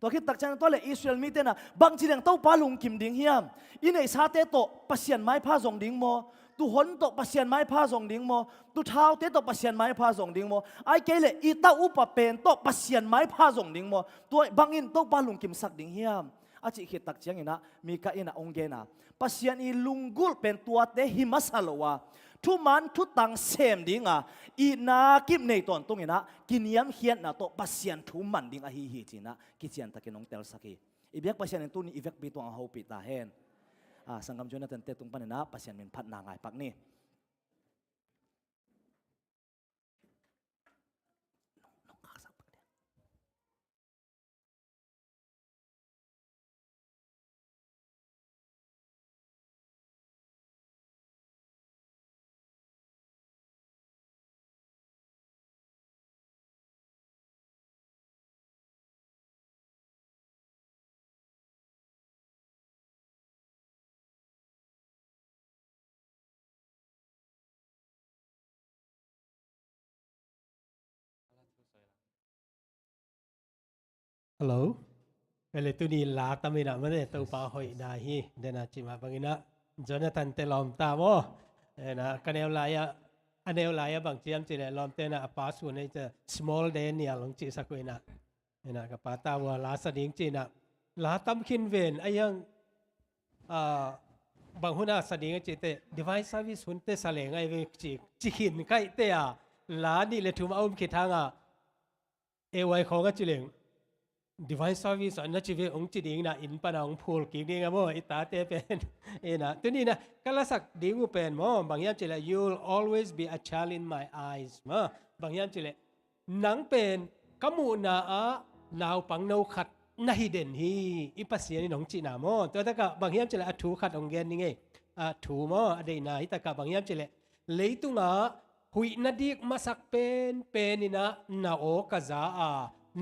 Tua khit tak ciang tua le Israel mite in ah bangci leng Topa lungkim ding hiam? I neihsate tawh Pasian maipha zong ding maw? Tuuhon tawh Pasian maipha zong ding maw? Tuuthaute tawh Pasian maipha zong ding maw? Ahih kei leh i ta upa pen tawh Pasian maipha zong ding maw? Tua bangin Topa lungkimsak ding hiam? A cih khit tak ciangin ah Mika in ah hong gen a, Pasian i lunggulh pen tuate hi masa lo a, thuman thutang sem ding a, itna kip nei tawntungin ah kiniamkhiatna tawh Pasian thu man ding ahi hi ci-in ah kiciantakin hong telsak hi. I biak Pasian in tuni i vekpi tungah hong hopih ta hen. Ah, sanggam Jonathan te tung panin ah Pasian min phatna ngai pak ni. Hello. Vele tuni la tam in ah mane Topa hoihna hi. Dena cih mah bangin ah Jonathan te lawm ta maw? Ena ka neu lai-a, a neu lai-a bang ci hiam cih leh lawmte in ah a pa sun ei ca small Daniel hong cihsak uh in ah. Ena ka pa ta uh a la sa ding ci in ah la tam khin ven a hiang, ah, bang hun a sa ding a cih teh Divine Service hun teh sa leng a hi ve ci, ci khin kaih teh a la nih le thum a um khit hang a, e uai khawng a ci leng Divine Service ah na ci ve hong ci ding in ah inn pan a hong phul kik ding a maw i tate pen. Ena tuni in ah ka lasak ding uh pen maw bang hiam cih leh, "You'll always be a child in my eyes," maw. Bang hiam cih leh nang pen ka muhna ah naupang no khat na hi den hi, i Pasian in hong cihna maw. Tua takah bang hiam cih leh a thu khat hong gen ning ei. A thu maw, a deihna hi takah bang hiam cih leh, leitungah huih na dik masak penpen in ah na aw ka za a,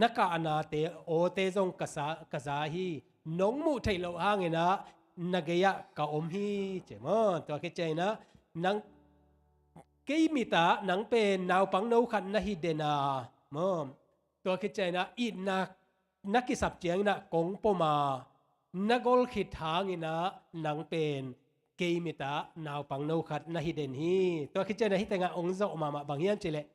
na kahnate awte zong ka sa, ka za hi. Nong muh theih loh hangin ah na gei-ah ka om hi, ci maw. Tua khit ciangin ah nang, kei mit ah nang pen naupang no khat na hi den a, maw. Tua khit ciangin ah itna na kisap ciangin ah kong pom a, na gol khit hangin ah nang pen kei mit ah naupang no khat na hi den hi. Tua khit ciangin ah hih tengah hong zawh mahmah bang hiam cih leh,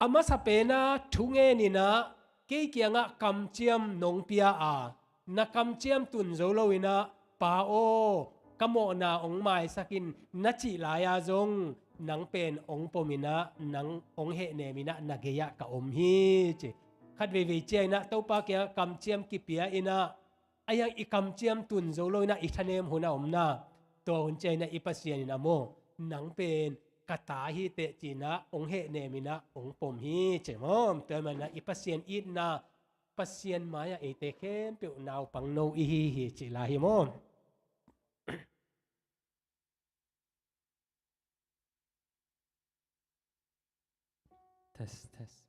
a masa pen a thungen in ah kei kiangah kamciam nong pia a, Na kamciam tun zo loinah, Pa aw, ka mawhna hong maisak in na cih lai-a zong nang pen hong pom inah, nang hong hehnem inah na gei-ah ka om hi, ci. Khat veivei cianginah Topa kiangah kamciam kipia inah, a iang i kamciam tun zo loinah i thanem hun a omna, tua hun cianginah i Pasian in a maw, nang pen ka ta hi teh ci-inah hong hehnem inah hong pom hi, ci maw. Tua manah i Pasian itna, Pasian mai-ah eite khempeuh naupangno i hi hi cih lai hi maw. Test, test.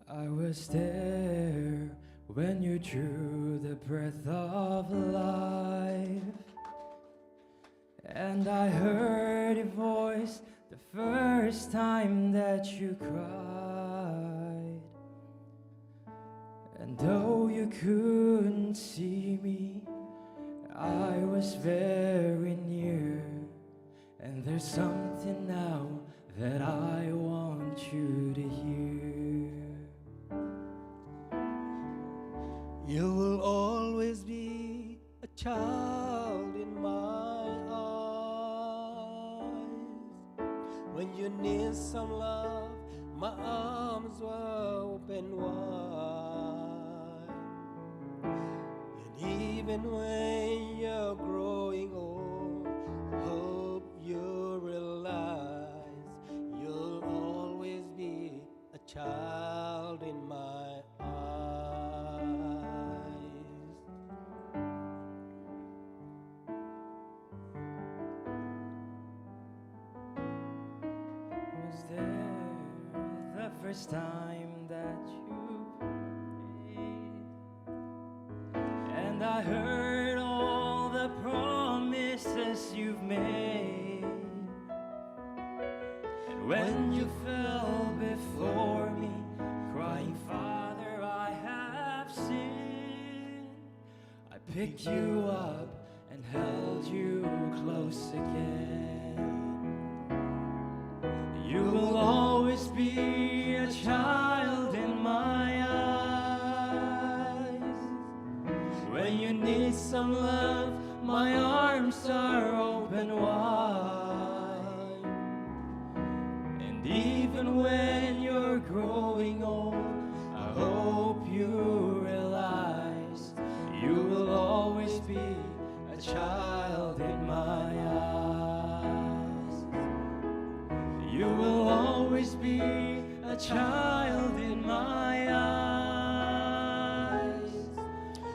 I was there when you drew the breath of life, and I heard your voice the first time that you cried. And though you couldn't see me, I was very near. And there's something now that I want you to hear. You will always be a child in my eyes. When you need some love, my arms were open wide. And even when you're growing old, I hope you realize you'll always be a child in my eyes. Was there the first time that you prayed? And I heard all the promises you've made. And when you fell before me, crying, "Father, I have sinned," I picked you up and held you close again. You will always be a child in my eyes. When you need some love, my arms are open wide. And even when you're growing old, I hope you realize you will always be a child in my eyes. You will always be a child in my eyes.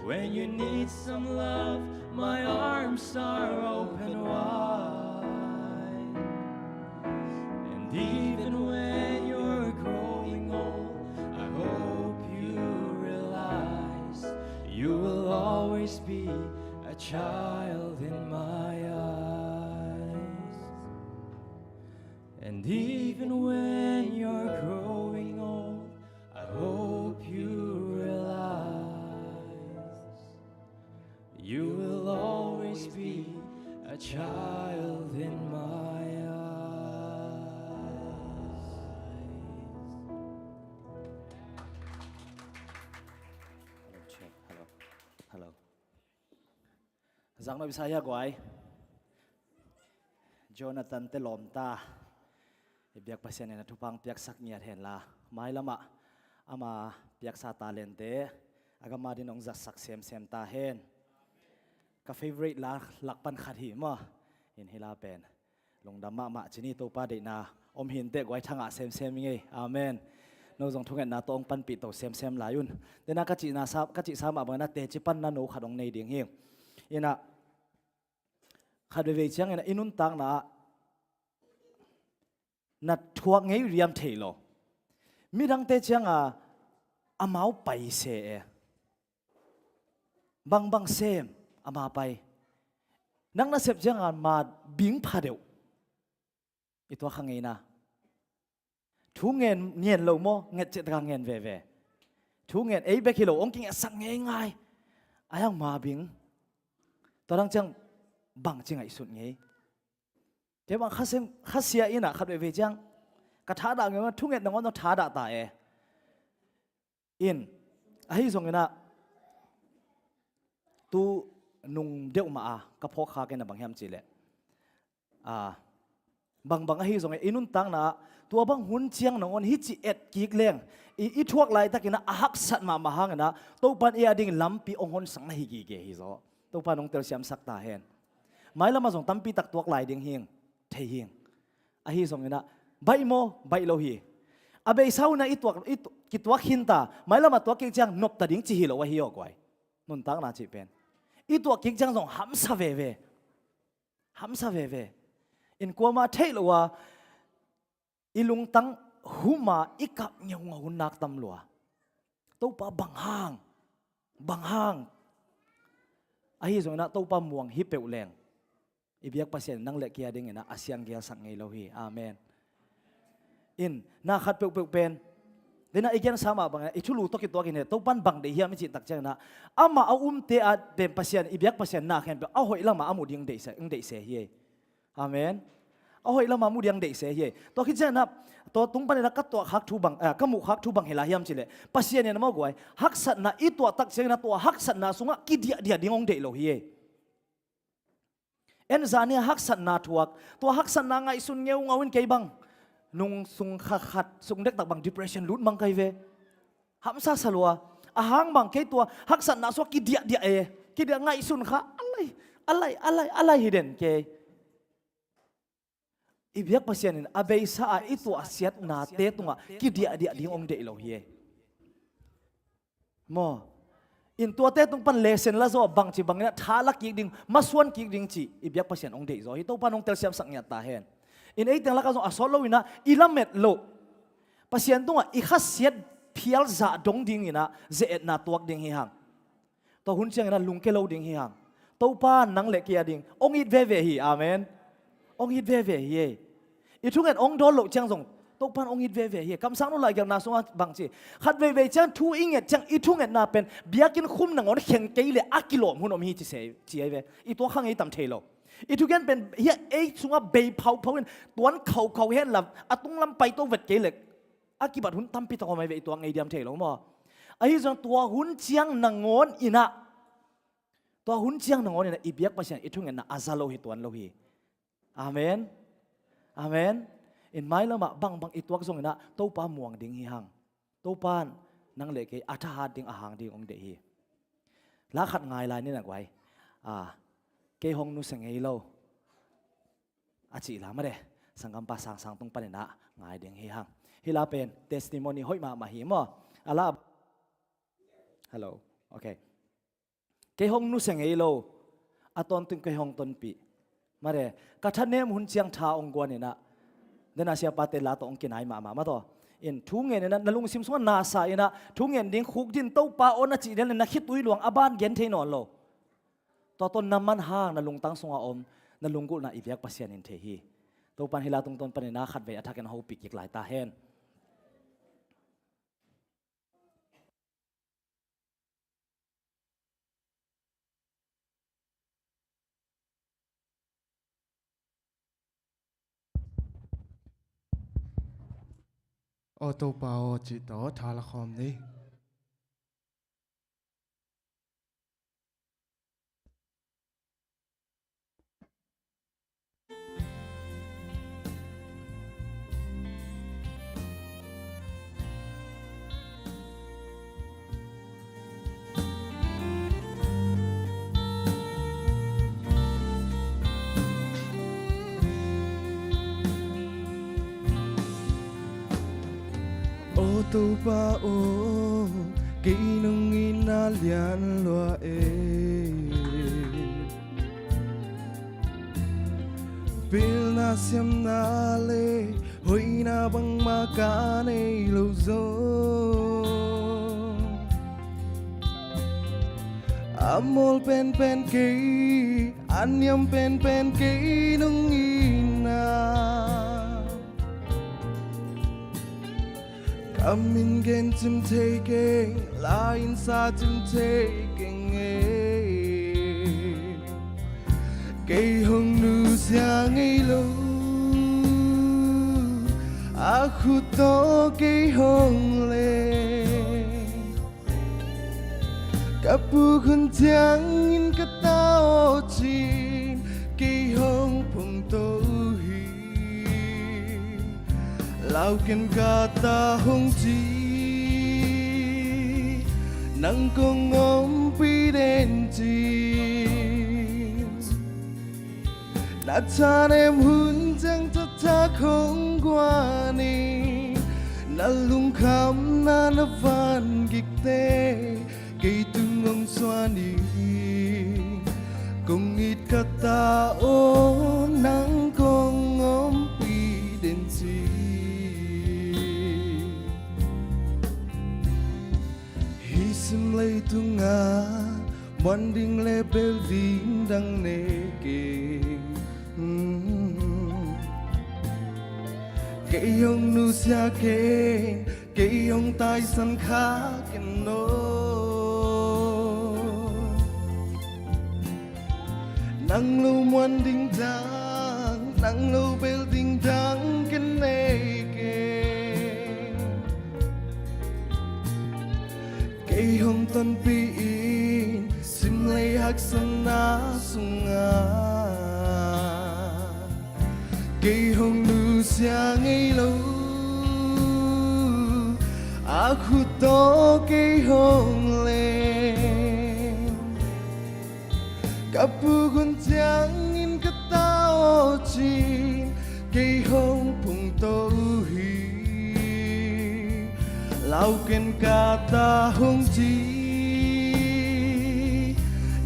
When you need some love, my arms are open wide. And even when you're growing old, I hope you realize you will always be a child in my eyes. And even when you're growing old, I hope you realize you will always be a child in my eyes. Hello, check. Hello. Hello. Zang no bisa ya guai. Jonathan te lawm ta. I biak Pasian in a thupha piaksak ngiat hen la, mailamah ama piaksa talente a gam a dingin hong zatsak semsem ta hen. Ka favorite la lak pan khat hi maw. In hih la pen lungdam mahmah ci ni, Topa deihna om hi inteh guai, thangah semsem i ngei. Amen. No zong thungetna tawh hong panpih to semsem lai un. Dena ka cihna sa, ka cihsa mah bangin a teci panna no khat hong nei ding hi. Inah khat veivei ciangin a i nuntakna ah na thuak ngei riam thei lo. Midangte cianga amau pai se e. Bangbang sem ama pai. Nang na sep cianga ma bing pha deuh. I tuak kha ngeina. Thu ngen, ngen lo maw, nget ciahtaka ngen veve. Thunget ei bek hi lo, hong kingetsak ngeingai. Ai ang mabing. Tua dang ciang bangci ngaihsut ngei. Kei bang khasia, khasia in ah khat veivei ciang ka thadah ngei mah, thunget nangawn thadah ta e. In, ahi zongin ah tu nung deuh mah a ka phawk khak in ah bang hiam cih leh, a, bangbang ahi zongin i nuntakna ah tua bang hun ciang nangawn hih ci et kik leng, i, i thuak laitakin ah a haksat mahmah hangin ah Topa'n ei a ding lampi hong honsak na hi gige hi zaw. Topa'n hong telsiamsak ta hen. Mailam ah zong tampi tak tuak lai ding hing, thei hing. Ahi zongin ah baih maw, baih lo hi. A beisa hun ah i tuak, i tu-, kituak khin ta, mailam ah tuak kik ciang nop ta ding ci hi lo ahi aw guai. Nuntakna cih pen i tuak kik ciang zong hamsa veve. Hamsa veve. In kuamah theih loh a i lungtang hum a i kap ngeungau hun nak tam lua. Topa bang hang, bang hang. Ahi zongin ah Topa muang hi peuh leng, i biak Pasian in nang le kei a dingin ah a siang gelsak ngei lo hi. Amen. In, na khat peuhpeuh pen, den ah i gensa mah bangin ah i thulu tawh kituakin hi, Topa'n bang deih hiam i cih tak ciangin ah, amah a umte a pen Pasian, i biak Pasian na khempeuh a hoih lamah a mu ding deihse, hong deihse hi ei. Amen. A hoih lamah mu ding deihse hi ei. Tua khit ciangin ah, tua tung panin ah ka tuah khak thu bang, eh, ka muh khak thu bang hi lai hiam cih leh, Pasian in ah maw guai, haksatna i tuah tak ciangin ah tua haksatna sungah kidiahdiah ding hong deih lo hi ei. En zani a haksatna thuak, tua haksatna ngaihsun ngeungau in kei bang nung sung kha khat, sung dektak bang depression lut mang kai ve. Hamsa sa lua. A hang bang kei tua haksatna sungah kidiahdiah e. Kidiah ngaihsun kha. A lai, a lai, a lai, a lai hi den kei. I biak Pasian in a beisa a i tuahsiatnate tungah kidiahdiah ding hong deih lo hi ei. Maw. In tuate tung pan lesen la zaw, bangci bangin ah tha la kik ding, masuan kik ding cih i biak Pasian hong deih zaw hi. Topa'n hong telsiamsak ngiat ta hen. In ei teng lakah zong a sawt loin ah i lamet loh, Pasian tungah i khasiat phial zah dong dingin ah ze-etna tuak ding hi hang. Tua hun ciangin ah lungke lo ding hi hang. Topa'n nang le kei a ding hong it veve hi. Amen. Hong it veve hi ei. I thunget hong dawn loh ciang zong Topa'n hong it veve hi. Kamsangnu laigelhna sungah bangci, khat veivei ciang thu i nget ciang i thungetna pen biakinn khum nangawn khen kei leh a kilawm hun om hi ci se, ci ei ve. I tuak kha ngei tam thei lo. I thugen pen hiah ei sungah bei phauphau in tuan khaukhau hen la, a tunglam paito vet kei leh a kibat hun tampi tak om ei ve, i tuak ngei diam thei lo maw. Ahi zong tua hun ciang nangawn in ah, tua hun ciang nangawn in ah i biak Pasian i thungetna a za lo hi, tuan lo hi. Amen. Amen. In mailamah bangbang i tuak zongin ah Topa muang ding hi hang. Topa'n nang le kei a thahat ding, a hang ding hong deih hi. La khat ngai lai ni na guai. A, kei hong nusia ngei lo a cih la mah de. Sanggampa Sangsang tung panin ah ngai ding hi hang. Hih la pen testimony hoih mahmah hi maw. A la. Hello. Okay. Kei hong nusia ngei lo. A tawntung kei hong tonpih. Mare, ka thanem hun ciang tha hong guan in ah, den a siapate la tawh hong kinai mahmah mah tawh. In thu ngen in ah, na lungsim sungah na sa in ah, thu ngen ding khukdin Topa aw na cih den le na khitui luang a ban gen thei nawn lo. Tua tawh na man hang na lungtang sungah om, na lunggulhna i biak Pasian in thei hi. Topa'n hih la tungtawn panin ah khatvei a thakin hong hopih kik lai ta hen. Aw Topa aw cih tawh tha la khawm ni. Aw Topa aw, kei nong itna lian lua e. Pilna siamna le hoihna bangmah ka nei lo zong, a mawl penpen kei, a niam penpen kei nong itna. Ka A min gen cim thei keng, la in sa cim thei keng e. Kei hong nusia ngei lo, a khut tawh kei hong leng. Ka puk hun ciangin ka ta aw cin, kei hong phungto hi. Lau ken ka ta hong ci, nang kong ompih den cin. Na thanem hun ciang taktak hong guan in, na lungkhamna na vangikte kei tung hong suan in. Kong it ka ta aw, nang kong ompih den ci. Hih sim leitungah muan ding le bel ding dang nei keng. Kei hong nusia keng, kei hong taisan kha ken aw. Nang lo muan ding dang, nang lo bel ding dang ken nei keng. Kei hong tonpih in, sim lei haksatna sungah. Kei hong nusia ngei lo, a khut tawh kei hong leng. Ka puk hun ciangin ka ta aw cin, kei hong phungto hi. Lau ken ka ta hong ci,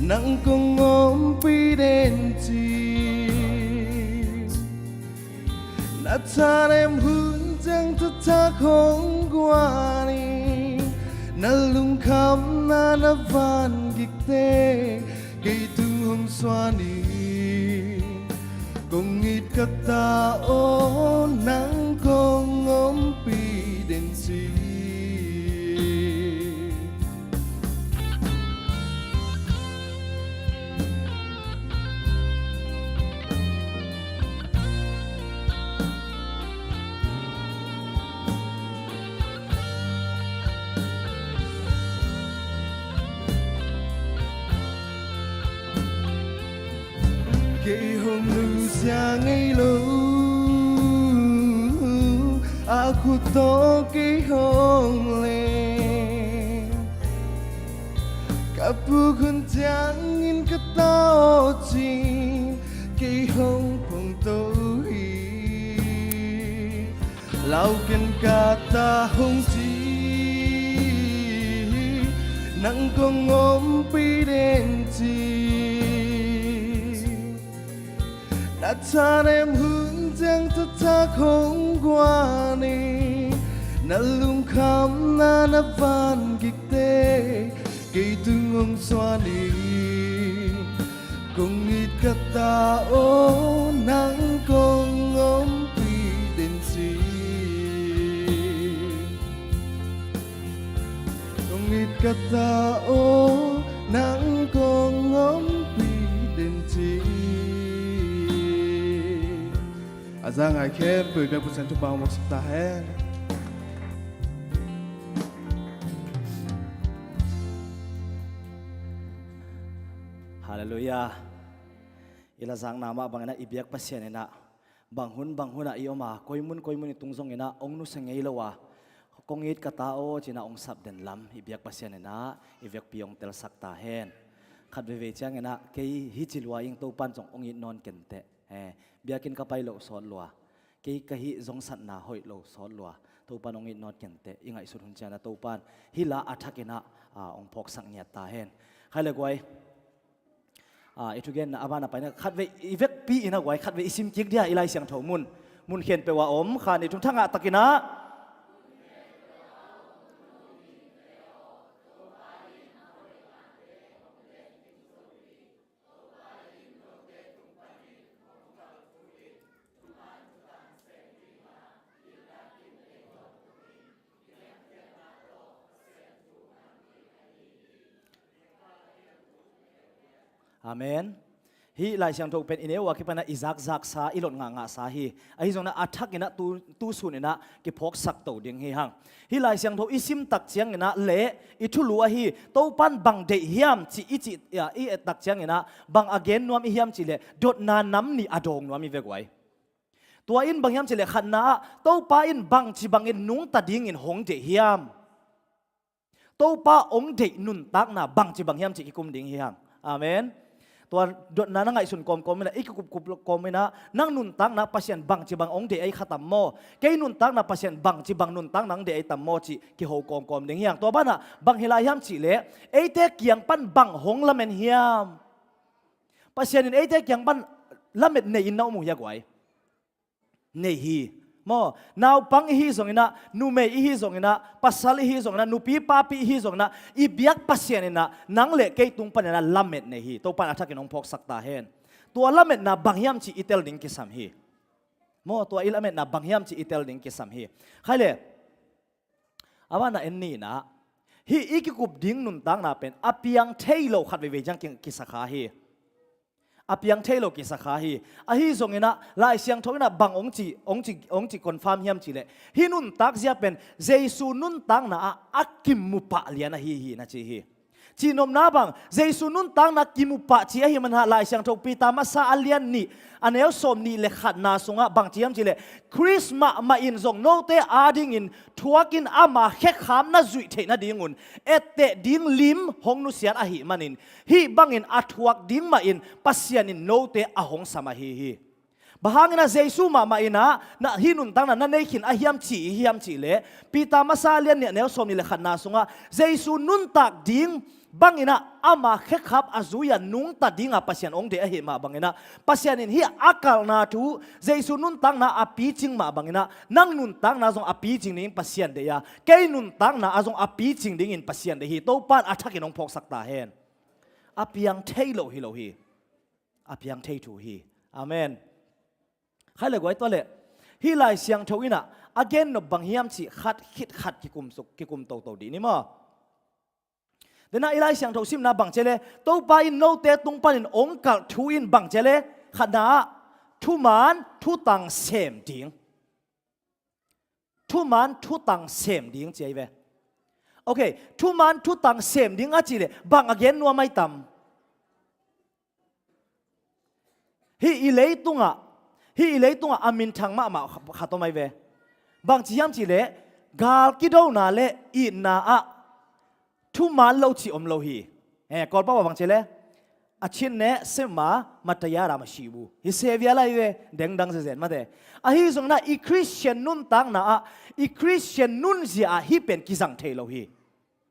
nang kong ompih den ci. Na thanem hun ciang taktak hong guan in, na lungkhamna na vangikte kei tung hong suan in. Kong it ka ta aw, nang kong ompih den ci. Kei hong nusia ngei lo, a khut tawh kei hong leng. Ka puk hun ciangin ka ta aw cin, kei hong phungto hi. Lau ken ka ta hong ci, nang kong ompih den ci. Na thanem hun ciang taktak hong guan in, na lungkhamna na vangikte kei tung hong suan in. Kong it ka ta aw, nang kong ompih den ci. Kong it ka ta aw, nang kong ompih den ci. A za ngai khempeuh i biak Pasian thupha hong voksak ta hen. Halleluiah. I lazakna mah bangin ah i biak Pasian in ah bang hun bang hun ah i om a, koi mun koi mun i tung zongin ah hong nusia ngei lo a, kong it ka ta aw ci-in ah hong sap den lam i biak Pasian in ah i vekpi hong telsak ta hen. Khat veivei ciangin ah kei hih ci lua ing, Topa'n zong hong it nawn ken teh. Eh, biakinn ka pai loh sawt lua, kei ka hih zongsatna hoih lo sawt lua, Topa'n hong it nawn ken teh. I ngaihsut hun ciangin ah Topa'n hih la a thakin ah, ah, hong phawksak ngiat ta hen. Khai le guai. Ah, i thugenna a ban a paina khatvei i vekpi in a guai, khatvei i sim kik dia i Lai Siangtho mun. Mun khempeuh a om, khan i thum thangah takin ah. Amen. Hih Lai Siangtho pen i neu a kipanah i zakzaksa, i lot ngahngahsa hi. Ahi zongin ah a thakin ah tu, tu sunin ah kiphawksak to ding hi hang. Hih Lai Siangtho i sim tak ciangin ah le i thulu ahi Topan bang deih hiam cih i cih, ya, i et tak ciangin ah bang a gen nuam i hiam cih leh dotna nam nih a dawng nuam i ve guai. Tua in bang hiam cih leh khatna ah Topa in bangci bangin nungta dingin hong deih hiam? Topa hong deih nuntakna bangci bang hiam cih kikum ding hi hang. Amen. Tua dotna na ngaihsun kawmkawm inah, i kikupkup kawm inah, nang nuntakna Pasian bangci bang hong deih ahi kha tam maw? Kei nuntakna Pasian bangci bang nuntakna hong deih ahi tam maw cih kiho kawmkawm ding hi hang. Tua banah bang hi lai hiam cih leh eite kiang pan bang hong lamen hiam? Pasian in eite kiang pan lamet nei in na om uh hia guai? Nei hi. Maw, naupang i hi zongin ah, numei i hi zongin ah, pasal i hi zongin ah, nupi papi i hi zongin ah, i biak Pasian in ah nang le kei tung panin ah lamet nei hi. Topan a thakin hong phawksak ta hen. Tua lametna bang hiam cih i tel ding kisam hi. Maw, tua i lametna bang hiam cih i tel ding kisam hi. Khai le, a banah en ni inah, hih i kikup ding nuntakna pen a piang thei lo khat veivei ciang ki, kisa kha hi. A piang thei lo kisa kha hi. Ahi zongin ah Lai Siangtho inah bang hong ci, hong ci, hong ci confirm hiam cih leh, hih nuntak zia pen Jesu nuntakna ah a kimu pah lian ahi hi na ci hi. Cihnopna bang, Jesu nuntakna kimu pah ci ahih manin ah Lai Siangtho Peter masa a lian nih, a neu sawm nih le khatna sungah bang ci hiam cih leh, Khrist mahmah in zong note adingin thuakin ama khekhap na zuih theih nadingun etteh ding lim hong nusiat ahih manin, hih bangin a thuak ding mahin Pasian in note a hong sam ahi hi. Bang hangin ah Jesu mahmah inah na hih nuntakna na nei khin a hiam ci i hiam cih leh, Peter masa a lian nih a neu sawm nih le khatna sungah Jesu nuntak ding bangin ah ama khekhap a zui-a nungta dinga Pasian hong deih ahih mah bangin ah, Pasian in hih a kalhna thu Jesu nuntakna a picing mah bangin ah, nang nuntakna zong a picing dingin Pasian deih a, kei nuntakna ah zong a picing dingin Pasian deih hi. Topan a thakin hong phawksak ta hen. A piang thei lo hi lo hi. A piang thei thu hi. Amen. Khai le guai, tua le, hih Lai Siangtho inah a gen nop bang hiam cih khat khit khat kikum suk, kikum toto dih ni maw? Denah i Lai Siangtho simna bang ci leh, Topa in note tung panin hong kalh thu in bang ci leh, khatna ah thuman thutang sem ding. Thuman thutang sem ding ci ahi ve. Ok, thuman thutang sem ding a cih leh bang a gen nuam ahi tam? Hih i leitungah, hih i leitungah a minthang mahmah khat om ahi ve. Bang ci hiam cih leh, gal kidona le itna ah thuman lo cih om lo hi. Eh, Kawlpau ah bang ci leh, a chin ne sema matayara mashibu. Hi sevia lai ve, dengdang zezen mate. Ahi zongin ah i Christian nuntakna ah, i Christian nunzia ah hih pen kizang thei lo hi.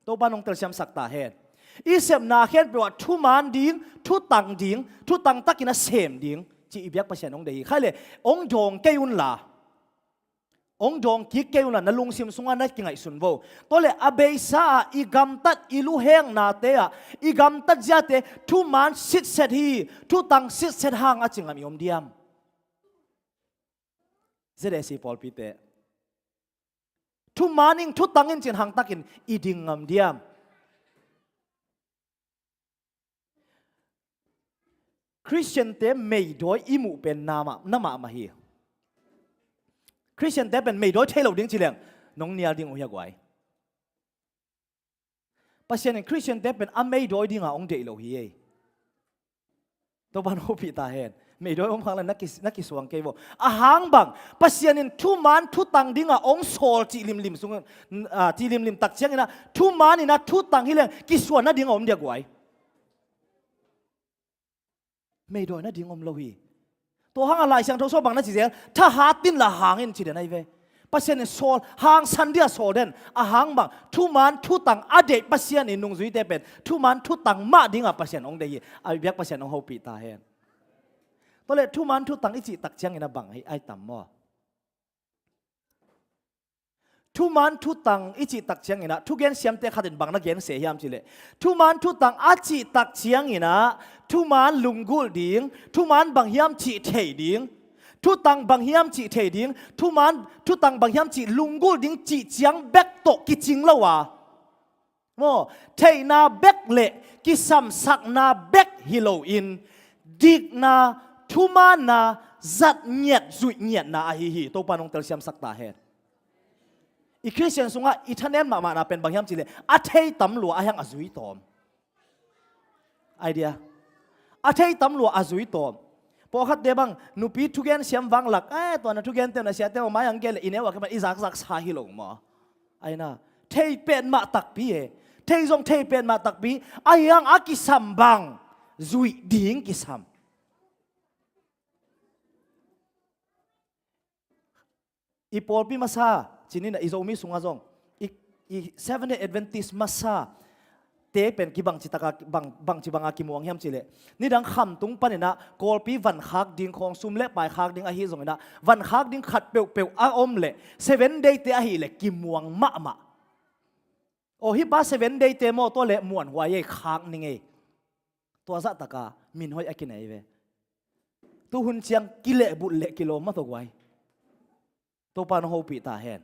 Topa nong telsiamsak ta hen. I sepna khempeuh ah thuman ding, thutang ding, thutang takin a sem ding cih i biak Pasian hong deih hi. Khai le, hong dawng kei unla, hong dawng kik kei unla, na lungsim sungah na kingaihsun vo. Tua le a beisa ah i gamtat i luhengnate ah, i gamtat ziate thuman sitset hi, thutang sitset hang a ci ngam i om diam? Z A C pawlpite, thuman in, thutang in cih hang takin i ding ngam diam? Christian-te meidawi i muh pen na mah, na mahmah hi. Christian-te pen meidawi thei lo ding ci leng nong nial ding uh hia guai? Pasian in Christian-te pen a meidawi dinga hong deih lo hi ei. Topan hopih ta hen. Meidawi om hang le na ki, na kisuang kei vo. A hang bang, Pasian in thuman thutang dinga hong sawl cih limlim sung, ah, cih limlim tak ciangin ah, thuman in ah thutang hi leng kisuan nading a om dia guai? Meidawi nading om lo hi. Tua hangah Lai Siangtho sung bang na ci zel, thahat inla hang in ci den ahi ve. Pasian in sawl, hangsan dia sawl den, a hang bang, thuman thutang a deih Pasian in nungzuite pen thuman thutang mah dingah Pasian hong deih hi, a biak Pasian hong hopih ta hen. Tua le thuman thutang i cih tak ciangin a bang hi, ahi tam maw? Thuman thutang i cih tak ciangin ah, thugen siamte khat in bang na gen se hiam cih leh, thuman thutang a cih tak ciangin ah, thuman lunggulh ding, thuman bang hiam cih thei ding, thutang bang hiam cih thei ding, thuman thutang bang hiam cih lunggulh ding cih ciang bek tawh kicing lo a, Maw, theihna bek le kisamsakna bek hi loin, dikna, thumaanna, zat ngiat, zuih ngiatna ahi hi. Topa nong telsiamsak ta hen. I Khristian sungah i thanem mahmahna pen bang hiam cihleh, a thei tam lua a hiang a zui tawm. Idea. A thei tam lua a zui tawm. Pawlkhatte bang, nupi thugen siam vanglak, eh, tua na thugente na siate aw mai ang gen le i neu a keman i zakzak sa hi lo maw. Aina, thei pen mah takpi e. Thei zong thei pen mah takpi. A hiang a kisam bang, zuih ding kisam. I pawlpi masa, cinina i Zomi sungah zong, i, i Seventh Day Adventist masa te pen kibangci taka, bang, bangci banga kimuang hiam cihleh, nidang khamtung paninah kawlpi van khak ding khawng, sum le pai khak ding ahi zonginah, van khak ding khat peuhpeuh a om leh, Seventh Day te ahileh kimuang mahmah. Aw, hih pa Seventh Day te maw, tua leh muanhuai ei, khak ning ei. Tua zahtaka min hoih a kinei ve. Tuhun ciang kilehbulh leh kilawm mah tawh guai. Topa nong hopih ta hen.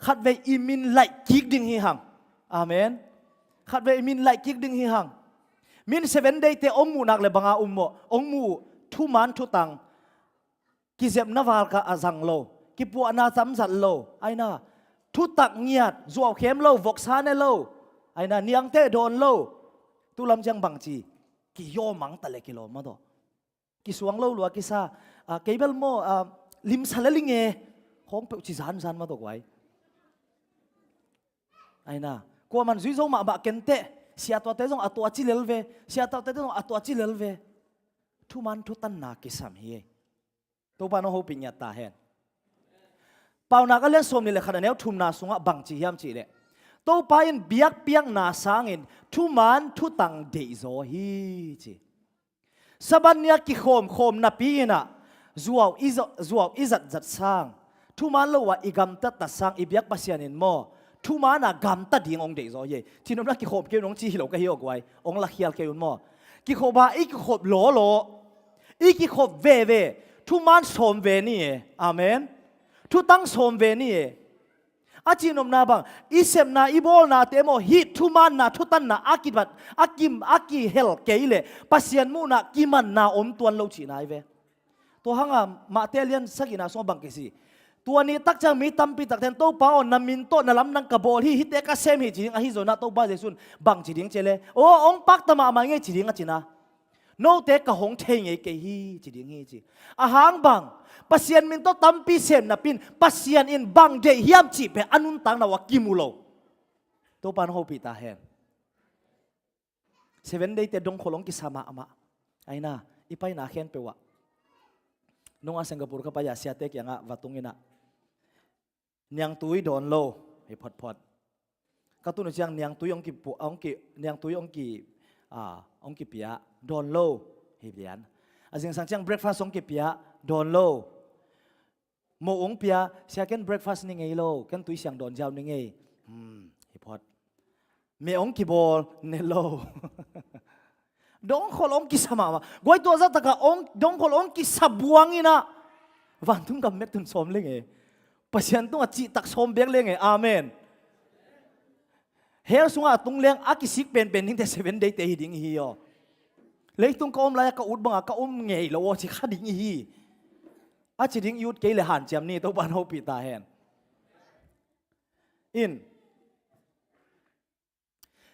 Khatvei i min laih kik ding hi hang. Amen. Khatvei i min laih kik ding hi hang. Min Seventh Day te om muhnak le banga um maw, ong muh, thuman thutang, kizepna val ka a zang lo, kipuahna camzat lo, aina, thutak ngiat, zuaukhem lo, voksa ne lo, aina, niangte dawn lo. Tulam ciang bangci, kiyawmang ta le kilawm mah tawh. Kisuang lo lua kisa, ah, kei bel maw, ah, limsa le linge, khawng peuh ci zanzan mah tawh guai. Aina, kuaman zui zo mahmah kenteh, siatuate zong a tua ci lel ve, siatuate zong a tua ci lel ve. Thuman thutanna kisam hi ei. Topa nong hopih ngiat ta hen. Paunak a lian sawm nih le khat a neu thumna sungah bangci hiam cihleh, Topa in biakpiakna sangin thuman thutang deihzaw hi ci. Sabbath ni a kikhawmkhawm napi inah zuau i zo-, zuau i zatzat sang, thuman lo ah i gamtatta sang i biak Pasian in maw, thuman a gamta ding ong deihzaw hi ei. Cinopna kikhawm kei un ong ci hi lo ka hi aw guai, ong lakhial kei un maw. Kikhop a i kikhop lawlaw, i kikhop veve, thuman sawm ve ni e. Amen. Thutang sawm ve ni e. A cihnopna bang, i sepna, i bawlnate maw, hih thumanna, thutanna a kibat, a kim, a kihel kei leh Pasian muhna kimanna om tuan lo cihna hi ve. Tua hanga Mate lian sagihna sungah bang kisi, tua ni tak ciang mi tampi takte in, Topa aw, na min tawh na lamdang ka bawl hi, hihte ka sem hi ci ding ahi zonah Topa Jesu in bang ci ding cihleh, aw, ong pakta mahmah ing ei ci ding a cina. Note ka hong thei ngei kei hi ci ding hi ci. Ahang bang, Pasian min tawh tampi sem napi in Pasian in bang deih hiam cih pen a nuntakna uh a kimu lo. Topa nong hopih ta hen. Seventh Day te dongkhol ong kisa mahmah. Aina, i paina khempeuh ah. Nunga Singapore ka pai a siate kiangah va tunginah, niangtui dawn lo hi photphot. Ka tun uh ciang niangtui ong kipu-, ong ki, niangtui ong ki, ah, ong kipia dawn lo hi lian. A zingsang ciang breakfast ong kipia dawn lo. Mo ong pia, sia ken breakfast ni ngei lo, ken tui siang dawn ziau ni ngei. Hmm, hi phot. Me ong kibawl ne lo. Dongkhol ong kisa mahmah. Guai, tua zahtaka ong, dongkhol ong kisa buang inah vantung gam mek tun sawm leng e. Pasian tungah cihtak sawm bek leng e. Amen. Hell sungah a tung leng a kisik penpen dingte Seventh Day te hi ding hi aw. Leitung ka om lai-a ka ut banga ka om ngei lo aw ci kha ding hi. A ci ding i ut kei le hanciam ni, Topa nong hopih ta hen. In.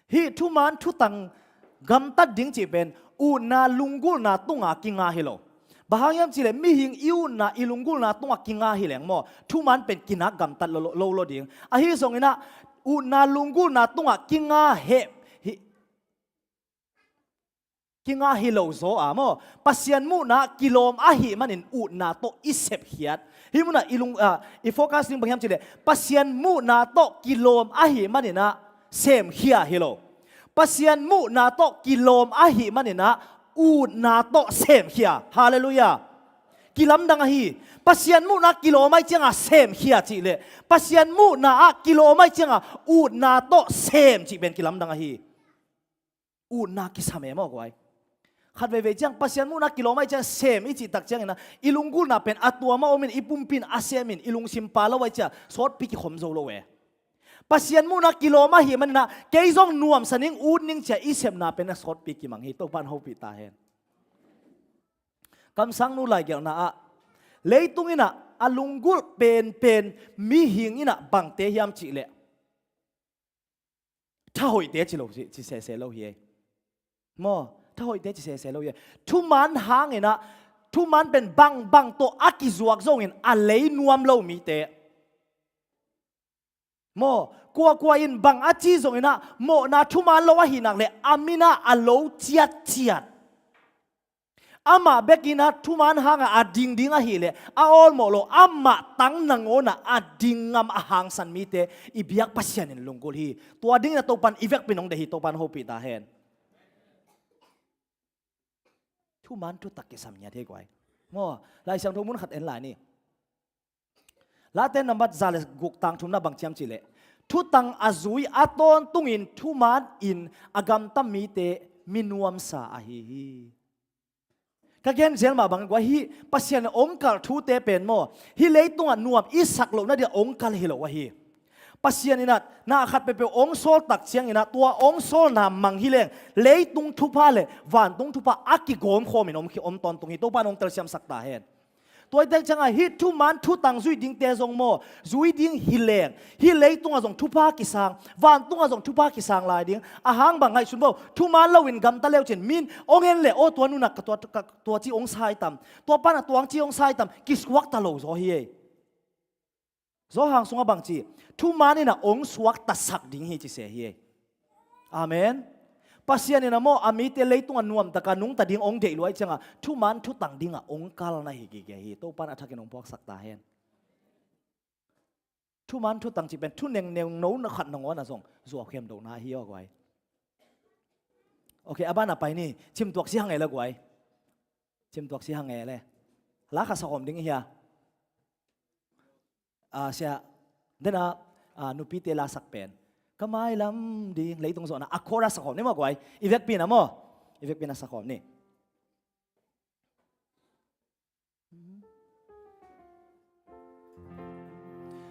Hih thuman thutang gamtat ding cih pen utna lunggulhna tunga kinga hi lo. Bang hang hiam cihleh mihing i utna i lunggulhna tunga kinga hi leng maw, thuman pen kinak gamtat lo, lo, lo, lo ding. Ahi zonginah utna lunggulhna tunga kinga heh, hi, kinga hi lo zaw a maw, Pasian muhna kilawm ahih manin utna tawh i sepkhiat. Hih munah i lung, ah, i focus ding bang hiam cihleh, Pasian muhna tawh kilawm ahih maninah semkhia hi lo. Pasian muhna tawh kilawm ahih maninah utna tawh semkhia. Halleluiah. Kilamdang ahi. Pasian muhna kilawm ahih cianga semkhia cihleh, Pasian muhna ah kilawm ahih cianga utna tawh sem cih pen kilamdang ahi. Utna kisam e maw guai. Khat veivei ciang Pasian muhna kilawm ahih ciang sem i cih tak ciangin ah, i lunggulhna pen a tuam a om in, i pumpi in a sem in, i lungsim pha lo ahih ciang sawtpi kikhom zo lo e. Pasian muhna kilawm ahih manin ah, kei zong nuamsa ning, ut ning ci-a i sepna pen a sawtpi kimang hi. Topa'n hopih ta hen. Kamsangnu laigelhna ah, leitung in ah a lunggulh penpen mihing in ah bangte hiam cih leh, thahoihte ci lo, ci, ci sese lo hi ei. Maw, thahoihte ci sese lo hi ei. Thuman hang in ah, thuman pen bangbang tawh a kizuak zongin a lei nuam lo mite. Maw, kuakua in bang a ci zongin ah, mawhna thuman lo ahih nak leh, a min ah a lo ciatciat. Amah bek in ah thuman hang ah a dingding ahih leh, a awlmawh lo, amah tang nangawn ah a ding ngam a hangsan mite i biak Pasian in lunggulh hi. Tua dingin ah Topa'n i vekpi in hong deih hi. Topa'n hopih ta hen. Thuman thutak kisam ngiat hi guai. Maw, Lai Siangtho mun khat en lai ni. Late nambat za le guk, tang thumna bang ci hiam cih leh, thutang a zui a tawntungin thuman in a gamta mite mi nuamsa ahi hi. Ka gen zel mah bang guai, hih Pasian in hong kalh thute pen maw, hih leitungah nuam i sak lohna dingin hong kalh hi lo ahi. Pasian in ah na khat peuhpeuh hong sawl tak ciangin ah, tua hong sawlna mang hi leng, leitung thupha le vantung thupha a kigawmkhawmin om, om tawntung hi. Topa'n hong telsiamsak ta hen. Tua i tek ciangah hih thuman thutang zui dingte zong maw, zui ding hi leng, hih leitungah zong thupha kisang, vantungah zong thupha kisang lai ding. A hang bang ngaihsun bo, thuman loin gamta le uh cin, min hong en leh, aw, tua nu'n ah ka tua, ka tua ci hong sa tam, tua pa'n ah tua ci hong sa tam, kisuakta lo zaw hi ei. Zawhang sungah bang ci, thuman in ah hong suaktasak ding hi ci se hi ei. Amen. Pasian in ah maw, a mite leitungah nuamtaka nungta ding hong deih lua ahih ciangah, thuman thutang dingah hong kalna hi gige hi. Topa'n a thakin hong puaksak ta hen. Thuman thutang cih pen thu nengneng no na khat nangawn ah zong zuau khemdona hi aw guai. Ok, a ban ah pai ni, cimtuak si hang ei le guai. Cimtuak si hang ei le. La khat sakhawm ding hi a. Ah, sia, den ah, ah, nupite la sak pen, ka mailam ding, leitung zawhna, a chorus sakhawm ni maw guai. I vekpi in ah maw, i vekpi in ah sakhawm ni.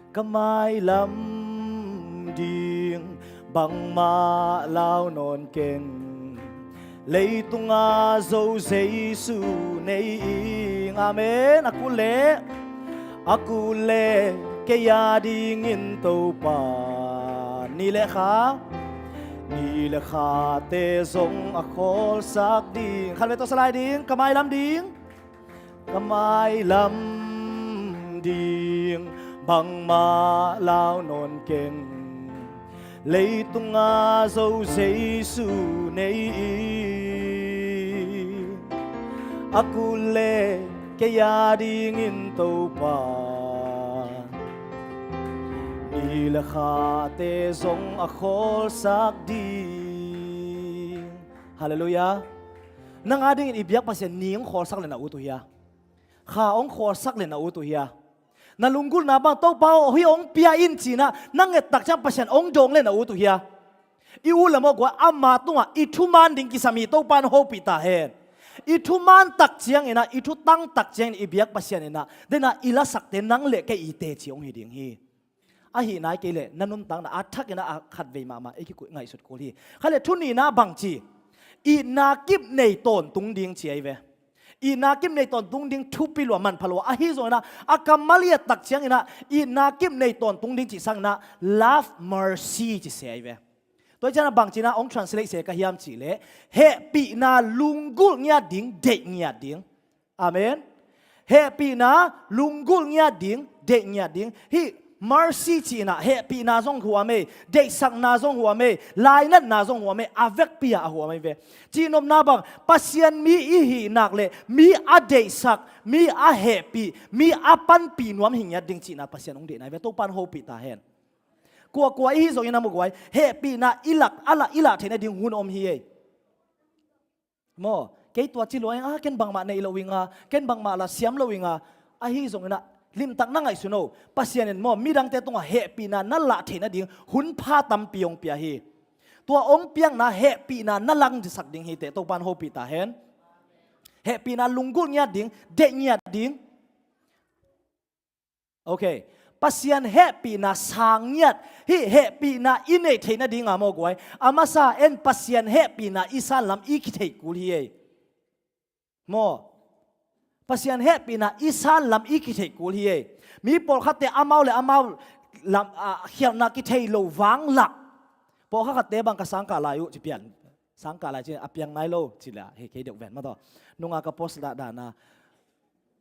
Ka mailam ding bangmah lau nawn keng, leitungah zo Jesu nei ing. Amen. A kul leh, a kul leh kei a dingin Topa, ni le kha, ni le khate zong a khawlsak ding. Khat vei tawh sa lai ding, ka mailam ding. Ka mailam ding bangmah lau nawn keng, leitungah zo Jesu nei ing. A kul leh kei a dingin Topa, ni le khate zong a khawlsak ding. Halleluiah. Nang a dingin i biak Pasian ni hong khawlsak leh na ut uh hia? Kha hong khawlsak leh na ut uh hia? Na lunggulhna bang, Topa aw, hih hong pia in ci-in ah na nget tak ciang Pasian hong dawng leh na ut uh hia? I ut leh maw guai, ama tungah i thuman ding kisam hi. Topa'n hopih ta hen. I thuman tak ciangin ah, i thutang tak ciangin i biak Pasian in ah, den ah i lasakte nang le kei i teci hong hi ding hi. Ahih nai kei leh na nuntakna a thakin ah a khatvei mahmah i kikuih ngaihsut kul hi. Khat leh thu nihna bang ci, itna kip nei tawntung ding ci ahi ve. Itna kip nei tawntung ding thupi lua, manpha lua. Ahi zongin ah, a kammal i et tak ciangin ah, itna kip nei tawntung ding cih sangin ah, love mercy ci se ahi ve. Tua hi ciangin ah bang ci-in ah hong translate se ka hiam cih leh, hehpihna lunggulh ngiat ding, deih ngiat ding. Amen. Hehpihna lunggulh ngiat ding, deih ngiat ding. Hih mercy cih in ah hehpihna zong huam ei, deihsakna zong huam ei, lainatna zong huam ei, a vekpi ah a huam ahi ve. Cihnopna bang, Pasian mi i hih nak leh mi a deihsak, mi a hehpih, mi a panpih nuam hi ngiat ding cihna Pasian hong deihna ahi ve. Topa'n hopih ta hen. Kuakua i hih zongin ah maw guai, hehpihna i lak, a lah, i lah theihna ding hun om hi ei. Maw, kei tua ci lua ing a, ken bangmah nei lo ing a, ken bangmah lah siam lo ing a. Ahi zongin ah, limtak na ngaihsun o. Pasian in maw, midangte tungah hehpihna na lah theihna ding hun pha tampi hong pia hi. Tua hong piakna hehpihna na langsak ding hi teh, Topa'n hopih ta hen. Hehpihna lunggulh ngiat ding, deih ngiat ding. Ok. Pasian hehpihna sang ngiat, hih hehpihna i neih theih nadinga maw guai, a masa en Pasian hehpihna i sanlam i kitheih kul hi ei. Maw, Pasian hehpihna i sanlam i kitheih kul hi ei. Mi pawlkhatte amau le amau lam, a, khialhna kithei lo vanglak. Pawlkhat khatte bang ka sangkah lai uh ci pian. Sangkah lai ci a piang nai lo ci le hei kei deuh ven mah tawh. Nunga ka post dah dana.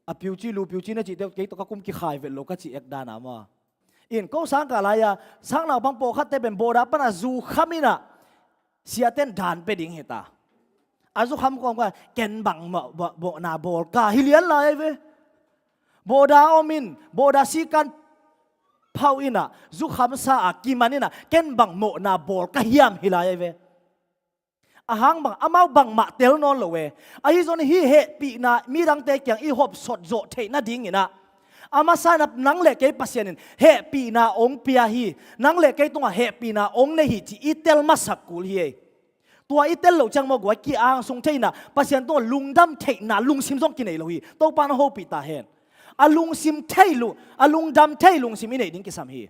A piuci lu piuci na cih deuh kei tawh ka kum kikhai vet lo ka cih ek dana maw. In ko sangkah lai-a sang naupang pawlkhatte pen bawda pana zu kham inah siaten dan pia ding hita. A zu kham kawm ka ken bang mawh, mawh, mawhna bawl ka hi lian lai ai ve. Bawda om in, bawda sikan phauh inah zu khamsa a kiman inah ken bang mawhna bawl ka hiam hi lai ai ve. A hang bang, amau bangmah tel nawn lo e. Ahi zong hih hehpihna midangte kiang i hopsot zawh theih nadinginah a masa inah nang le kei Pasian in hehpihna ong pia hi. Nang le kei tungah hehpihna ong nei hi ci i tel masak kul hi ei. Tua i tel loh ciang maw guai ki-angsung thei inah Pasian tungah lungdam theihna lungsim zong kinei lo hi. Topa na hopih ta hen. A lungsim thei lu, a lungdam thei lungsim i neih ding kisam hi.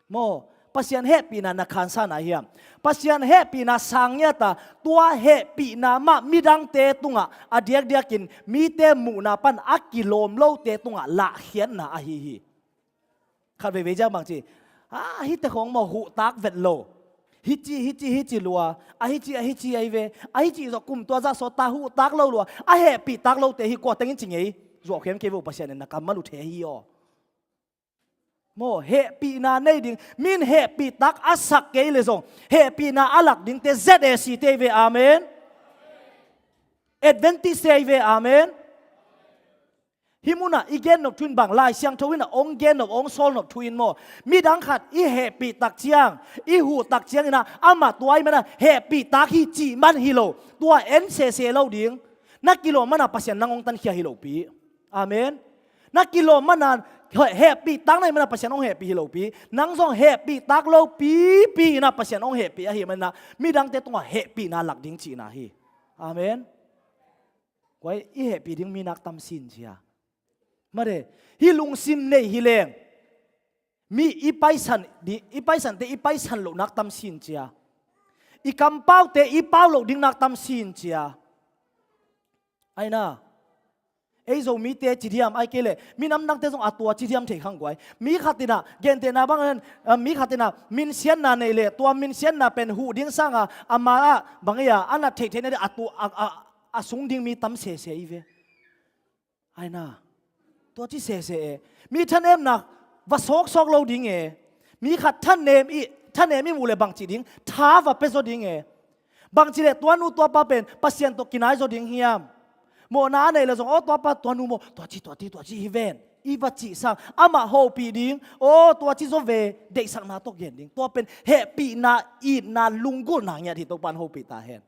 Maw, Pasian hehpihna na khansa na hiam? Pasian hehpihna sang ngiata, tua hehpihna mah midangte tungah a diakdiakin mite muhna pan a kilawm lote tungah lahkhiatna ahi hi. Khat veivei ciang bang ci, a hite khong maw huhtak vet lo. Hici, hici, hici lua. A hici, a hici ai ve. A hici zawh kum tua zah sawt ta huhtak lo lua. A hehpihtak lote hi kua tengin ci ngei. Zuah khiam kei vo Pasian in na kammal uh thei hi aw. Maw, hehpihna nei ding. Min hehpihtak a sak kei le zong hehpihna a lak dingte Z A C te hi ve, amen. Adventist te hi ve, amen. Hih munah i gennop thu in bang Lai Siangtho inah ong gennop ong sawlnop thu in maw, midang khat i hehpihtak ciang, i huhtak cianginah amah tua i mana hehpihtak hi cih man hi lo. Tua en sese lo ding. Na kilawm mana Pasian nang ong tankhia hi lopi. Amen. Na kilawm mana hehpihtak na hi mana Pasian ong hehpih hi lopi. Nang zong hehpihtak lopipi inah Pasian ong hehpih ahi mana midangte tungah hehpihna lak ding cihna hi. Amen. Kuai i hehpih ding mi nak tam sin cia. Made, hih lungsim nei hi leng mi i paisan, i paisante i paisan loh nak tam sin cia. I kampaute i pau loh ding nak tam sin cia. Aina, ei Zomite ci diam ai kei leh minam dangte zong a tua ci diam thei khang guai. Mi khatinah gentehna bangin, mi khatinah minsiatna nei leh tua minsiatna pen huh ding sanga ama ah bang ei a a nat theihtheihna ding a tua a, a, a sung ding mi tam sese i ve. Aina, tua ci sese e. Mi thanemna va sawksawk lo ding e. Mi khat thanem i, thanem i muh le bangci ding tha va pia zaw ding e. Bangci le tua nu tua pa pen Pasian tawh kinai zaw ding hiam? Mawhna a nei le zong aw tua pa tua nu maw tua ci tua ti tua ci hi ven i va cih sang amah hopih ding. Aw tua ci zaw ve deihsakna tawh gen ding. Tua pen hehpihna itna lunggulhna ngiat hi Topan hopih ta hen.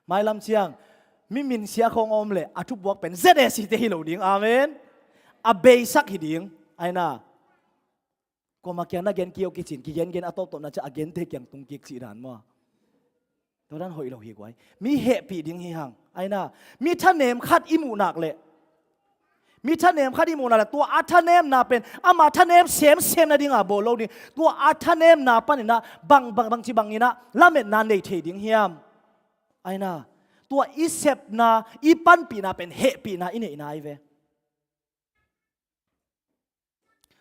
Mailam ciang mi minsia khawng a om leh a thupuak pen Z A C te hi lo ding. Amen. A beisak hi ding. Aina. Kuama kiang na gen kio kicin kigengen a tawptawpna ciah a gente kiang tung kik cih dan maw? Tua dan hoih lo hi guai. Mi hehpih ding hi hang. Aina. Mi thanem khat i muh nak leh Mi thanem khat i muhna le tua a thanemna pen ama thanem semsem nadinga bawl lo ding. Tua a thanemna paninah bang, bang, bangci banginah lametna nei thei ding hiam? Aina, tua i sepna i panpihna pen hehpihna i neihna i ve.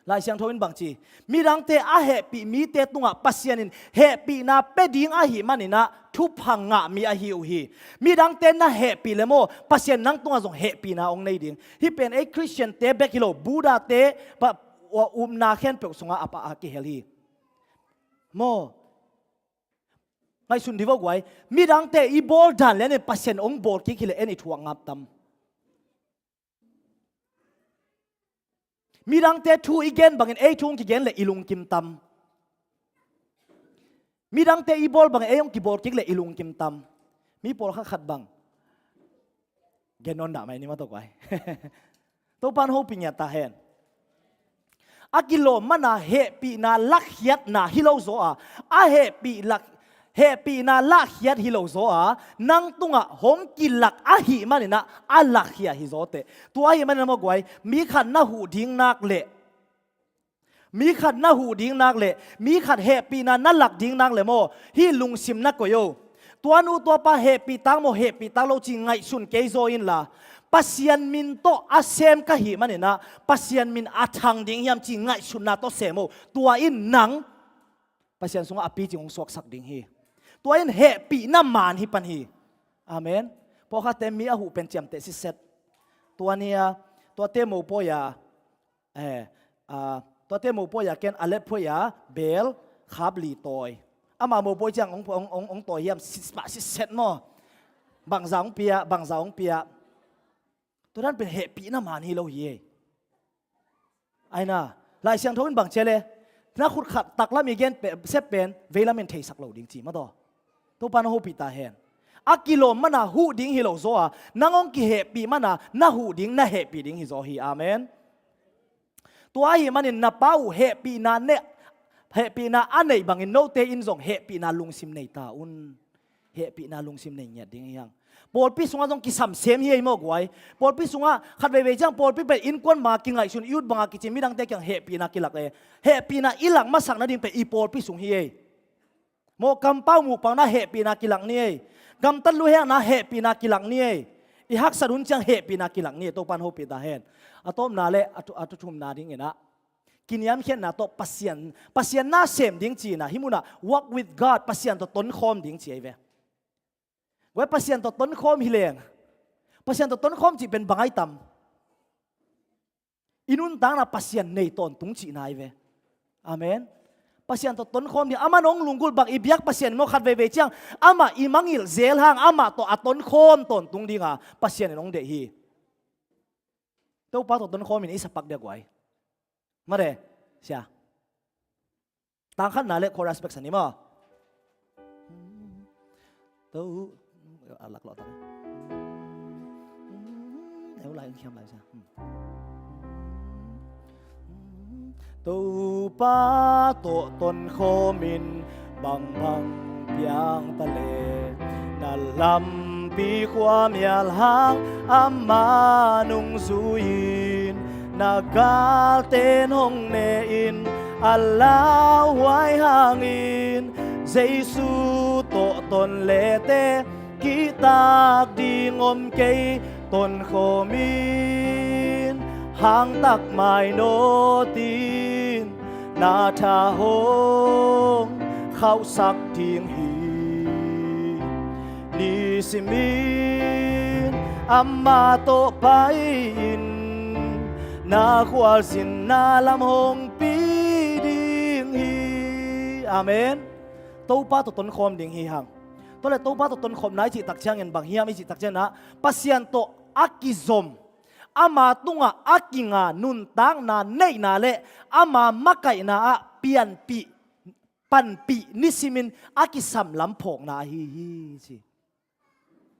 Lai Siangtho in bangci midangte a hehpih mite tungah Pasian in hehpihna pia ding ahi maninah thupha ngah mi ahi uh hi. Midangte na hehpih le maw Pasian nang tungah zong hehpihna hong nei ding. Hih pen ei Khristiante bek hi lo Buddhate upna khempeuh sungah a kihel hi. Maw ngaihsun dih vo guai. Midangte i bawl dan le en in Pasian hong bawl kik hi le en i thuak ngap tam. Midangte thu i gen bangin ei thu hong kigen le i lungkim tam. Midangte i bawl bangin ei hong kibawl kik le i lungkim tam. Mi pawlkhat khat bang gen nawn dah mai ni mah tawh kuai. Topan hopih ngiat ta hen. A kilawm mana hehpihna lakkhiatna hi lo zaw a a hehpih lak hehpihna lahkhiat hi lo zaw a nang tungah hong kilak ahi maninah a lakkhia hi zaw teh. Tua ahi maninah maw guai mi khat na huh ding nak leh Mi khat na huh ding nak leh, mi khat hehpihna na lak ding nak leh maw, hih lungsim na koih o. Tua nu tua pa hehpih tak maw, hehpih tak lo ci ngaihsun kei zaw inla, Pasian min tawh a sem ka hih maninah Pasian min a thang ding hiam ci ngaihsutna tawh sem o. Tua in nang Pasian sungah a picing hong suaksak ding hi. Tua in hehpihna man hi pan hi. Amen. Pawlkhatte mi a huh pen ciamteh sitset. Tua ni-a, tuate mopawi-a, eh, ah, tuate mopawi-a ken a let phuai-a bel khap li tawi. Ama mopawi ciang hong, hong, hong, hong tawi hiam sitpah sitset maw. Bangza hong pia, bangza hong pia. Tua dan pen hehpihna man hi lo hi ei. Aina, Lai Siangtho in bang cia le, na khut khat taklam i gen pe, sep pen veilam in theisak lo ding ci mataw. Topa na hopih ta hen. A kilawm mana huh ding hi lo zaw a, nang hong kihehpih mana na huh ding, na hehpih ding hi zaw hi. Amen. Tua ahi manin na pa uh hehpihna ne, hehpihna a neih bangin note in zong hehpihna lungsim nei ta un. Hehpihna lungsim nei ngiat ding hi hang. Pawlpi sungah zong kisam sem hi ei maw guai. Pawlpi sungah khat veivei ciang pawlpi pen innkuan banga kingaihsun, i ut banga kicin, midangte kiang hehpihna kilak e. Hehpihna i lak masak nading pen i pawlpi sung hi ei. Maw kampau muhpakna hehpihna kilak ni ei. Gamtat luhekna hehpihna kilak ni ei. I haksat hun ciang hehpihna kilak ni ei. Topan hopih ta hen. A tawpna le a thu, a thu thumna dinginah kiniamkhiatna tawh Pasian, Pasian na sem ding cina, hih munah walk with God, Pasian tawh tonkhawm ding ci ahi ve. Guai Pasian tawh tonkhawm hi leng. Pasian tawh tonkhawm cih pen bang ai tam. I nuntakna Pasian nei tawntung cihna ahi ve. Amen. Pasian tawh tonkhawm ding, aman hong lunggulh bang i biak Pasian maw khat veivei ciang, amah i mangilh zel hang, amah tawh a tonkhawm tawntung dinga Pasian in hong deih hi. Topa tawh tonkhawm in i sapak dia guai. Mare, sia. Tangkhatna le chorus bek sa ni maw. To, a lak lawh tak. Eu lai, khiam lai sia. Topa tawh tonkhawm in bangbang piang ta le, na lampi khuamial hang amah nungzui-in, na galte in hong ne-in, a lauhuai hangin Jesu tawh ton lete, kihtak ding om kei, tonkhawm in hangtak mainawtin, na tha hong khauhsak ding hi. Nisimin amah tawh pai-in, na khualzinna lam hongpi ding hi. Amen. Topa tawh tonkhawm ding hi hang. Tua le Topa tawh tonkhawmna i cih tak ciangin bang hiam i cih tak ciangin ah, Pasian tawh a kizom, ama tungah a kinga nuntakna neihna le ama makaihna ah pianpih, panpih nisimin a kisam lam phawkna ahi hi ci.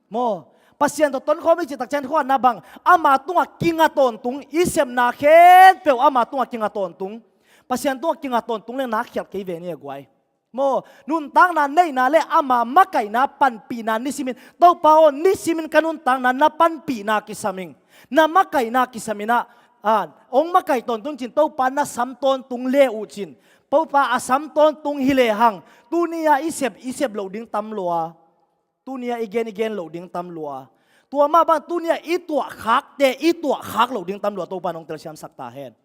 Maw, Pasian tawh tonkhawm i cih tak ciang khuana bang, ama tungah kinga tawntung, i sepna khempeuh ama tungah kinga tawntung. Pasian tungah kinga tawntung leng na khialh kei ve ni a guai. Maw, nuntakna neihna le ama makaihna panpihna nisimin, Topa aw, nisimin ka nuntakna na panpihna kisam ing, na makaihna kisam inah, a, hong makaih tawntung cin, Topa na sam tawntung le uh cin, Topa a sam tawntung hi lehang, tuni-a i sep, i sep loh ding tam lua. Tuni-a i gen, i gen loh ding tam lua. Tua mah bang tuni-a i tuahkhakte i tuahkhak loh ding tam lua, Topa nong telsiamsak ta hen.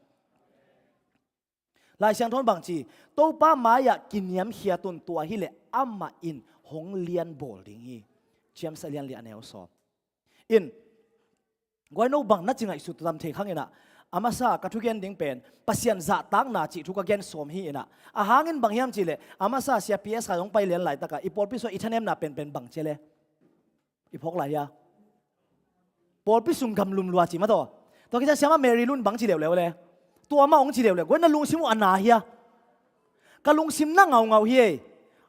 Lai Siangtho in bang ci, Topa mai-ah kiniamkhiat un, tua hileh amah in hong lianbawl ding hi. James a lian li a neu sawm. In, guai no bang na ci ngaihsut tam thei khang inah, a masa ka thugen ding pen Pasian zahtakna cih thu ka gen sawm hi inah. A hangin bang hiam cihleh, a masa sia P S kha hong pai lian laitakah i pawlpi sua i thanemna penpen bang cia le. I phawk lai hia? Pawlpi sung gamlum lua ci mataw. Tua kician siamah Mary Lun bang ci leuleu le. Tua mah hong ci leuleu. Guai na lungsim uh a na hia? Ka lungsim na ngaungau hi ei.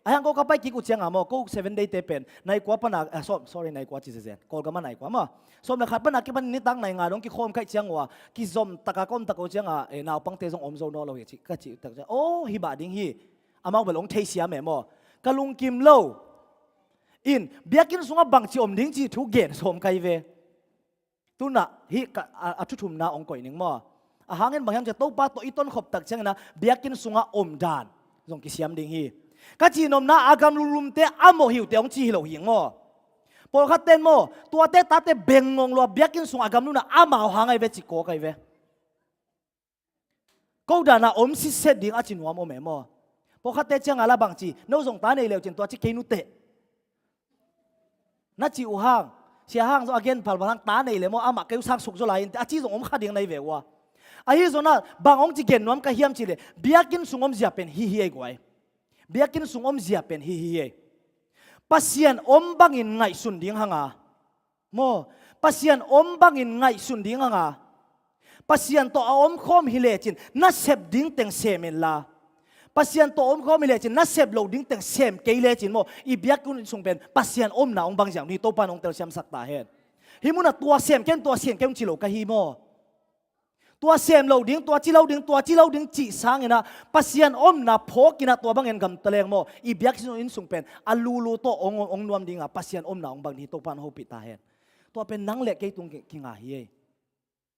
A hiang ko ka pai kik uh cianga maw, ko Seven Day te pen nai kua pana, ah, so-, sorry, nai kua ci zezen. Kawlgama nai kua maw. Sawm le khat pana kipan nitak nai nga dong kikhawm kaih ciang ua, kizom taka ka om tak uh cianga, eh, naupangte zong om zo naw lo hi ci, ka ci tak ciang, oh, hi bah ding hi. Amau bel hong theisiam e maw. Ka lungkim lo. In, biakinn sungah bangci om ding ci thu gen sawm kai ve. Tunah hih ka, a, a thuthumna hong koih ning maw. A hangin bang hiam cih leh Topa tawh i tonkhop tak ciangin ah biakinn sungah omdan zong kisiam ding hi. Ka cih nopna a gam lumlumte a mawh hi uh teh hong ci hi lo hi maw. Pawlkhatte in maw, tuate tate beng ngawng lua, biakinn sungah a gam lumna amau hang ahi ve ci kawk ahi ve. Ko dan a om sitset ding a ci nuam om e maw. Pawlkhatte ciang a la bang ci, no zong ta nei le uh cin tua ci kei nu teh. Na ci uh hang, sia hang zong a gen phalphal hang ta nei le maw, amah kei uh sang suk zaw lai in teh a ci zong om kha ding na hi ve uh a. Ahi zongin ah bang hong ci gen nuam ka hiam cih leh biakinn sung omzia pen hih hi ei guai. Biakinn sung omzia pen hih hi ei. Pasian om bangin ngaihsun ding hang a. Maw, Pasian om bangin ngaihsun ding hang a. Pasian tawh a omkhawm hi lecin na sep ding teng sem inla, Pasian tawh a omkhawm hi lecin na sep lo ding teng sem kei lecin maw, i biakinn sung pen Pasian omna hong bang ziau ni, Topa in hong telsiamsak ta hen. Hih munah tua sem kei un, tua sem kei un ci lo ka hi maw. Tua sem lo ding, tua ci lo ding, tua ci lo ding cih sangin ah Pasian omna phawk in ah tua bangin gamta leng maw, i biakinn sung pen a lulu tawh hong, hong nuam ding a, Pasian omna hong bang ding hi, Topa in hopih ta hen. Tua pen nang le kei tung ki, kinga hi ei.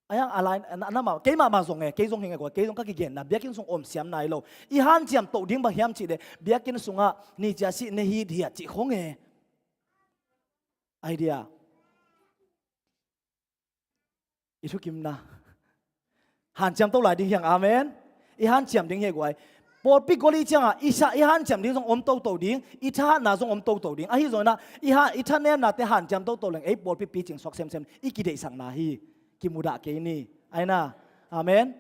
A hiang a lai, na, na mah, kei mahmah zong e, kei zong hi nge kua, kei zong ka kigenna, biakinn sung om siam nai lo. I hanciam toh ding bang hiam cih leh, biakinn sungah ni cia sih ne hi dia cih khong e. Idea. I thukimna. Hanciam to lai ding hiang, amen. I hanciam ding hi guai. Pawlpi gol i ciangah, i sa, i hanciam ding zong om toto ding, i thahatna zong om toto ding. Ahi zongin ah, i ha, i thanemnate hanciam toto leng, ei pawlpi picing suak semsem, i kideihsakna hi, kimudah kei ni. Aina, amen.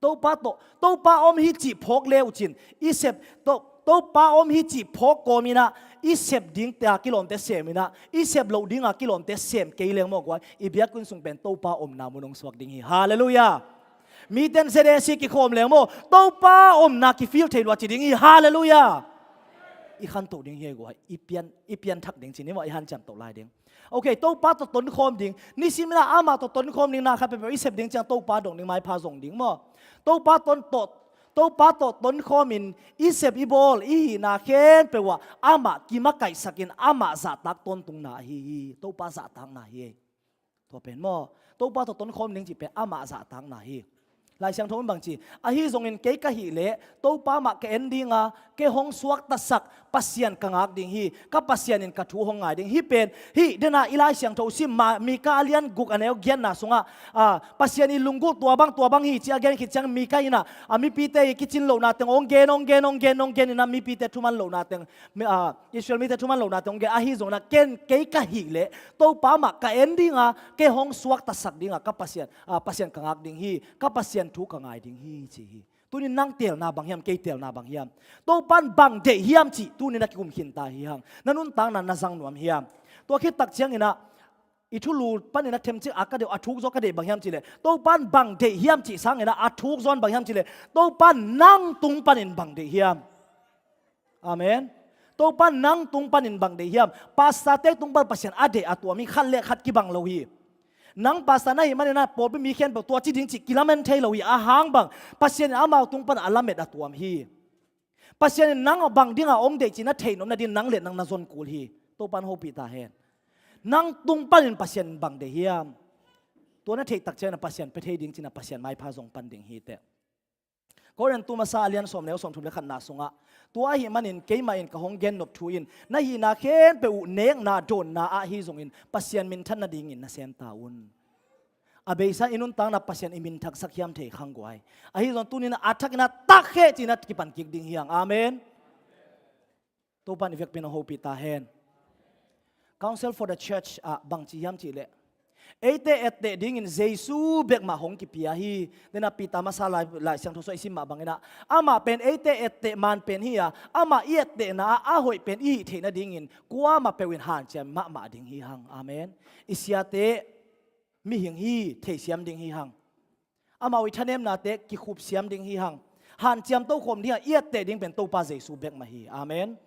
Topa tawh, Topa om hi cih phawk le uh cin, i sep, To, Topa om hi cih phawk kawmin ah, i sep dingte a kilawmte sem in ah, i sep loh ding a kilawmte sem kei leng maw guai, i biakinn sung pen Topa omna mun hong suak ding hi. Halleluiah. Miten sedesi kikhawm leng maw, Topa omna kifeel thei lua ci ding hi. Halleluiah. I khantoh ding hi guai, i pian, i pianthak ding ci ni maw, i hanciam toh lai ding. Ok, Topa tawh tonkhawm ding. Nisim in ah amah tawh tonkhawm ding na khat peuhpeuh i sep ding ciang Topa dong ding, maipha zong ding maw. Topa ton tawh, Topa tawh tonkhawmin i sep i bawl i hihna khempeuh ah amah kimakaihsakin amah zahtak tawntungna ahi hi. Topa zahtakna hi. Tua pen maw, Topa tawh tonkhawm ding cih pen amah zahtakna hi. Lai Siangtho in bang ci, ahi zongin kei ka hih leh Topa mah ka en ding a, kei hong suaktasak Pasian ka ngak ding hi, ka Pasian in ka thu hong ngai ding hi pen. Hih dena i Lai Siangtho sim ma, Mika a lian guk a neu giatna sungah, a, Pasian i lunggulh tua bang, tua bang hi ci a gen khit ciang Mika in ah, a mipite i kicin lohna teng hong gen, hong gen, hong gen, hong gen in ah mipite thuman lohna teng, mi, a, Israel mite thuman lohna teng hong gen, ahi zongin ah ken kei ka hih leh Topa mah ka en ding a, kei hong suaktasak ding a, ka Pasian, a, Pasian ka ngak ding hi, ka Pasian thu ka ngai ding hi ci hi. Tunin nang teelna bang hiam, kei teelna bang hiam? Topa in bang deih hiam cih tunin a kikum khinta hi hang. Na nuntakna na zang nuam hiam? Tua khit tak ciangin ah i thulu panin a themcik a ka deih, a thuk zaw ka deih bang hiam cih leh, Topa in bang deih hiam cih sangin ah a thuk zaw in bang hiam cih leh, Topa in nang tung panin bang deih hiam? Amen. Topa in nang tung panin bang deih hiam? Pastorte tung pan Pasian a deih a tuam hi, khat le khat kibang lo hi. Nang pastor na hih manin ah pawlpi mi khempeuh tua ci ding cih kilamen thei lo hi, a hang bang Pasian in amau tung pan a lamet a tuam hi. Pasian in nang bang ding a hong deih cih na theih nopna ding nang le nang na zon kul hi. Topa in hopih ta hen. Nang tung panin Pasian in bang deih hiam? Tua na theih tak ciangin ah Pasian pia thei ding cih na Pasian maipha zong pan ding hi teh. Korin tu masa a lian sawm neu sawm thum le khatna sungah, tua ahih manin keimah in ka hong gennop thu in, na hihna khempeuh uh nekna dawnna ah hi zongin Pasian minthan nadingin na sem ta un. A beisa i nuntakna Pasian i minthaksak hiam thei khang guai. Ahi zong tunin a thakin a tak kheh cih na kipan kik ding hiang. Amen. Topa in i vekpi in hong hopih ta hen. Counsel for the Church ah bang ci hiam cih leh, eite etteh dingin Jesu bek mah hong kipia hi. Dena Peter masa Lai, Lai Siangtho sung i sim mah bangin ah, amah pen eite etteh man pen hi a, amah i ettehna ah a hoih pen i hih theih nadingin kuamah peuh in hanciam mahmah ding hi hang. Amen. I siate mihing hi theisiam ding hi hang. Amau i thanemnate kikhupsiam ding hi hang. Hanciam tokhawm ding a i etteh ding pen Topa Jesu bek mah hi. Amen.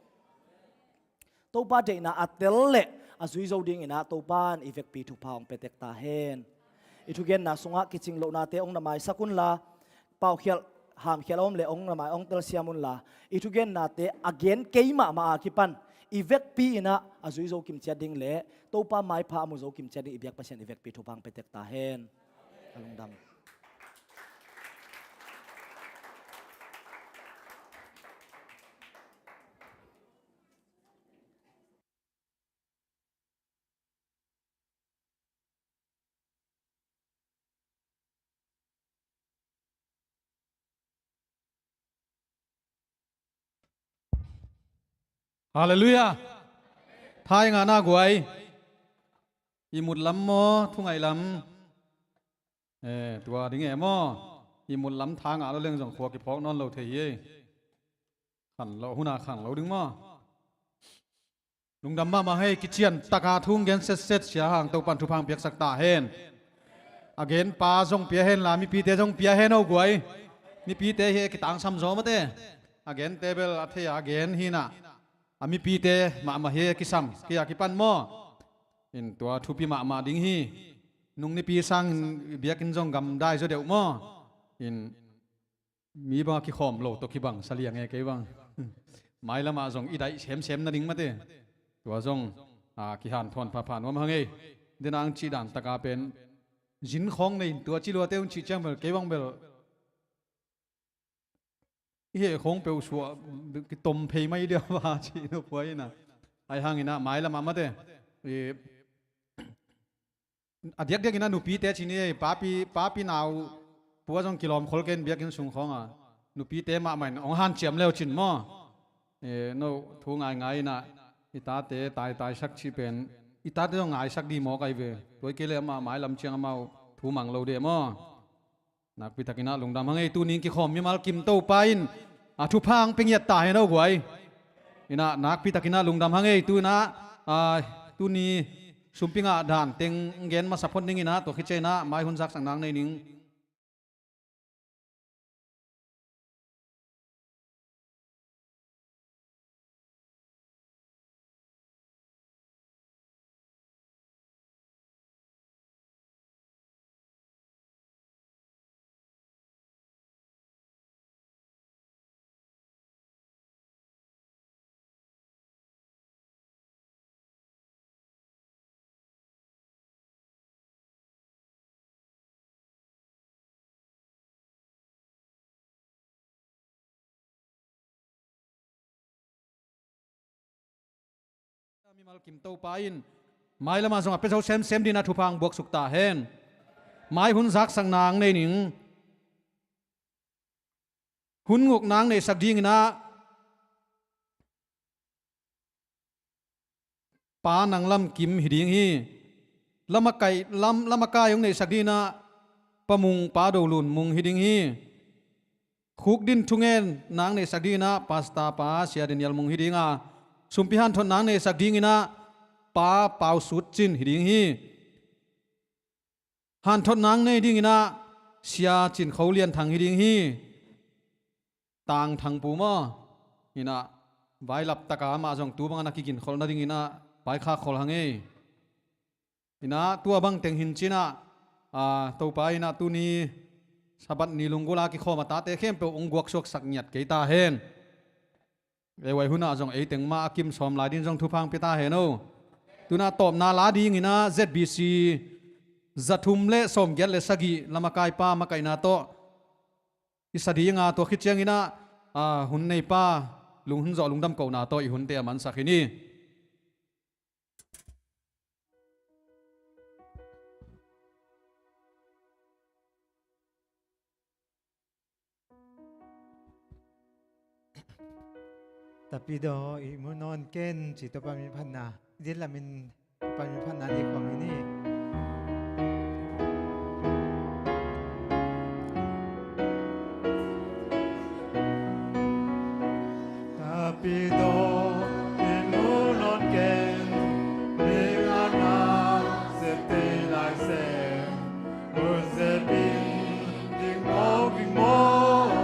Topa deihna a tel le a zui zo dingin ah Topa in i vekpi thupha hong pia tek ta hen. I thugenna sungah kicing lohnate hong na maisak unla, paukhialh hamkhialh a om le hong na mai hong telsiam unla, i thugennate a gen kei mahmah a kipan i vekpi in ah a zui zo kimciat ding le Topa maipha a mu zo kimciat ding i biak Pasian i vekpi thupha hong pia tek ta hen. A lungdam. Halleluiah. Tha i ngahna guai, i mut lam maw, thungaih lam? Eh, tua ding e maw? I mut lam tha ngah lo leng zong khua kiphawk nawn lo thei hi. Khan lo, huna khan lo ding maw? Lungdam mahmah hei, kician taka thu hong gen setset, Sia Hang Topan thupha hong piaksak ta hen. A gen pa zong pia hen la, mipite zong pia hen o guai. Mipite hi kitangsam zaw mate. A gente bel a thei a gen hi na. A mipite mahmah hi a kisam, kei a kipan maw? In tua thupi mahmah ding hi. Nung nipi sangin biakinn zong gamdai zaw deuh maw? In mi bang a kikhawm lo tawh kibang sa liang e kei bang. Mailamah zong i daih semsem nading mate. Tua zong, a, kihanthawn phapha nuam hang ei. Dena ang cih dan taka pen zin khawng nei in tua ci luate hong cih ciang bel kei bang bel i heh khawng peuh suah kitom phei mai dia va cih no puai ina. Ai hang ina mailamah mate. I, a diakdiak ina nupite ci ni ei, papi, papi nau pua zong kilawm khol ken biakinn sung khawnga. Nupite mahmah in hong hanciam leu cin maw? E, no thu ngaingai ina i tate taitaisak cih pen i tate zong ngaisak di mawk ai ve. Tuai kei le amah mailam ciang amau thu mang lo de maw? Nakpi takin ah lungdam hang ei, tuni kikhawm mimal kim Topa in a thupha hong pia ngiat ta hen o guai. Ina nakpi takin ah lungdam hang ei, tu ina, a, tuni sumpi ngah dan teng gen masa phot ning ina, tua khit ciang ina mai hun zaksak nang nei ning. Mimal kim Topa in mailamah zong a pia zo semsem ding a thupha hong buaksuk ta hen. Mai hun zaksak nang nei ning. Hun nguk nang neihsak ding ina Pa Nang Lam Kim hi ding hi. Lamakai, lam, lamakai hong neihsak ding ina Pa Mung, Pa Do Lun Mung hi ding hi. Khukdin thungen nang neihsak ding ina Pasta Pa Sia Daniel Mung hi ding a, sumpi hanthot nang neihsak ding ina Pa Pau Sut Cin hi ding hi. Hanthot nang nei ding ina Sia Cin Kho Lian Thang hi ding hi. Tang Thang Pu maw? Ina vailap taka amah zong tu bangin a kiginkholh nading ina vaikhak khol hang ei. Ina tua bang teng hin cin ah, a, Topa ina tuni Sabbath ni lunggulh a kikhawm a tate khempeuh hong guaksuaksak ngiat kei ta hen. Ei huai hun ah zong ei teng mah a kim sawm lai ding zong thupha hong pia ta hen o. Tu ina tawpna la ding ina Z B C za thum le sawmgiat le sagih lamakaipa makaihna tawh i sa ding a, tua khit ciang ina, a, hun neipa lunghun zawh lungdam kohna tawh i hunte a mansak hi ni. Tapidaw ihmu nawn ken ci Topa min phatna, i din lamin Topa min phatna ni khuang hi ni. Tapidaw ihmu nawn ken, mi ngana sep te lai sep, mun sep in ding mawk ding mawk.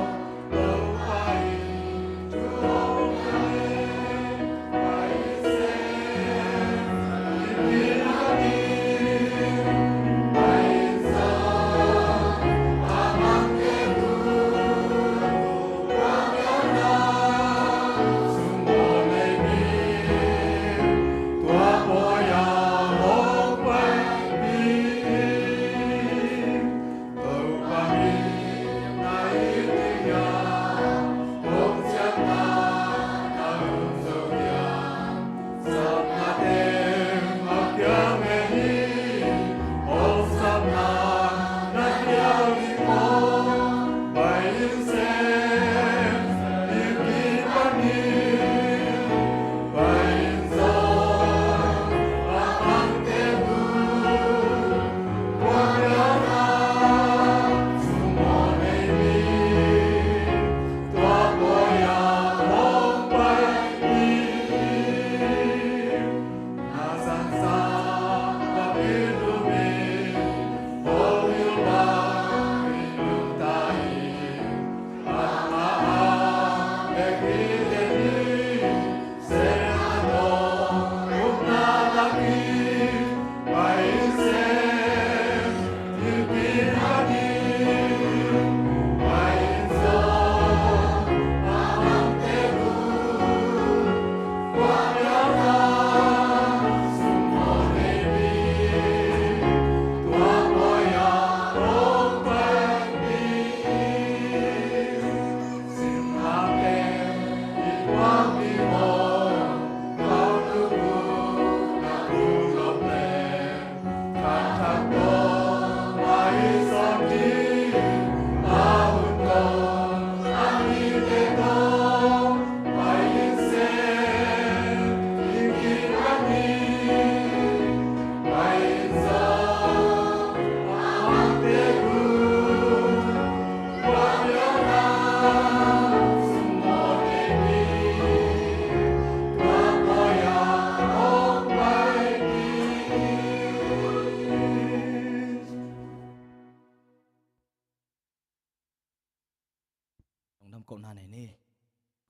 Lamkohna nei ni.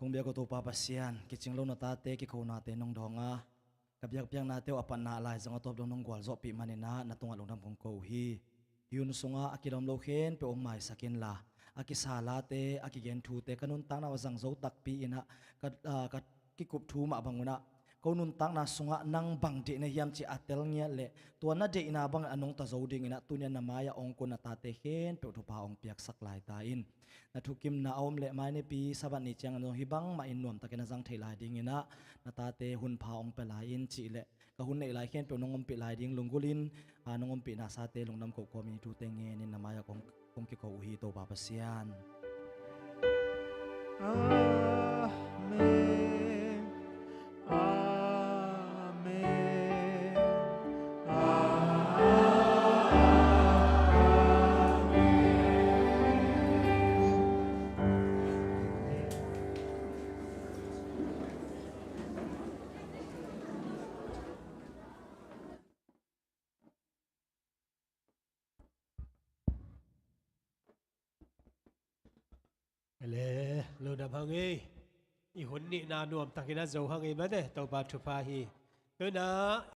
Kong biak uh Topa Pasian, kicing lo na tate kikhonate nong dawng a, ka biakpiaknate uh a patna lai zong a tawp dong nong gualzawhpih maninah na tungah lungdam kong ko uh hi. Hi hun sungah a kilawm lo khempeuh hong maisak inla, a kisalate, a kigen thute ka nuntakna uh a zang zo takpi inah ka, ah, ka kikup thu mah bangunah ko nuntakna sungah nang bang deih na hiam cih a tel ngiat leh tua na deihna bangin a nungta zo dinginah tunian na mai-ah ong kun na tate khempeuh thupha ong piaksak lai ta in. Na thukimna a om leh mai nipi Sabbath ni ciangin zong hih bangmah in nuamtakin a zang thei lai dinginah na tate hun pha ong pia lai in cih leh ka hun neih lai khempeuh nong ompih lai ding lunggulhin, a, nong ompihna sate lungdam kohkawmin hih thute ngenin na mai-ah kong kong kiko uh hi Topa Pasian. Amen. Amen. Amen. Ele, lungdam hang ei. I hun nihna nuamtakin a zo hang ei mate, Topa thupha hi. Tuna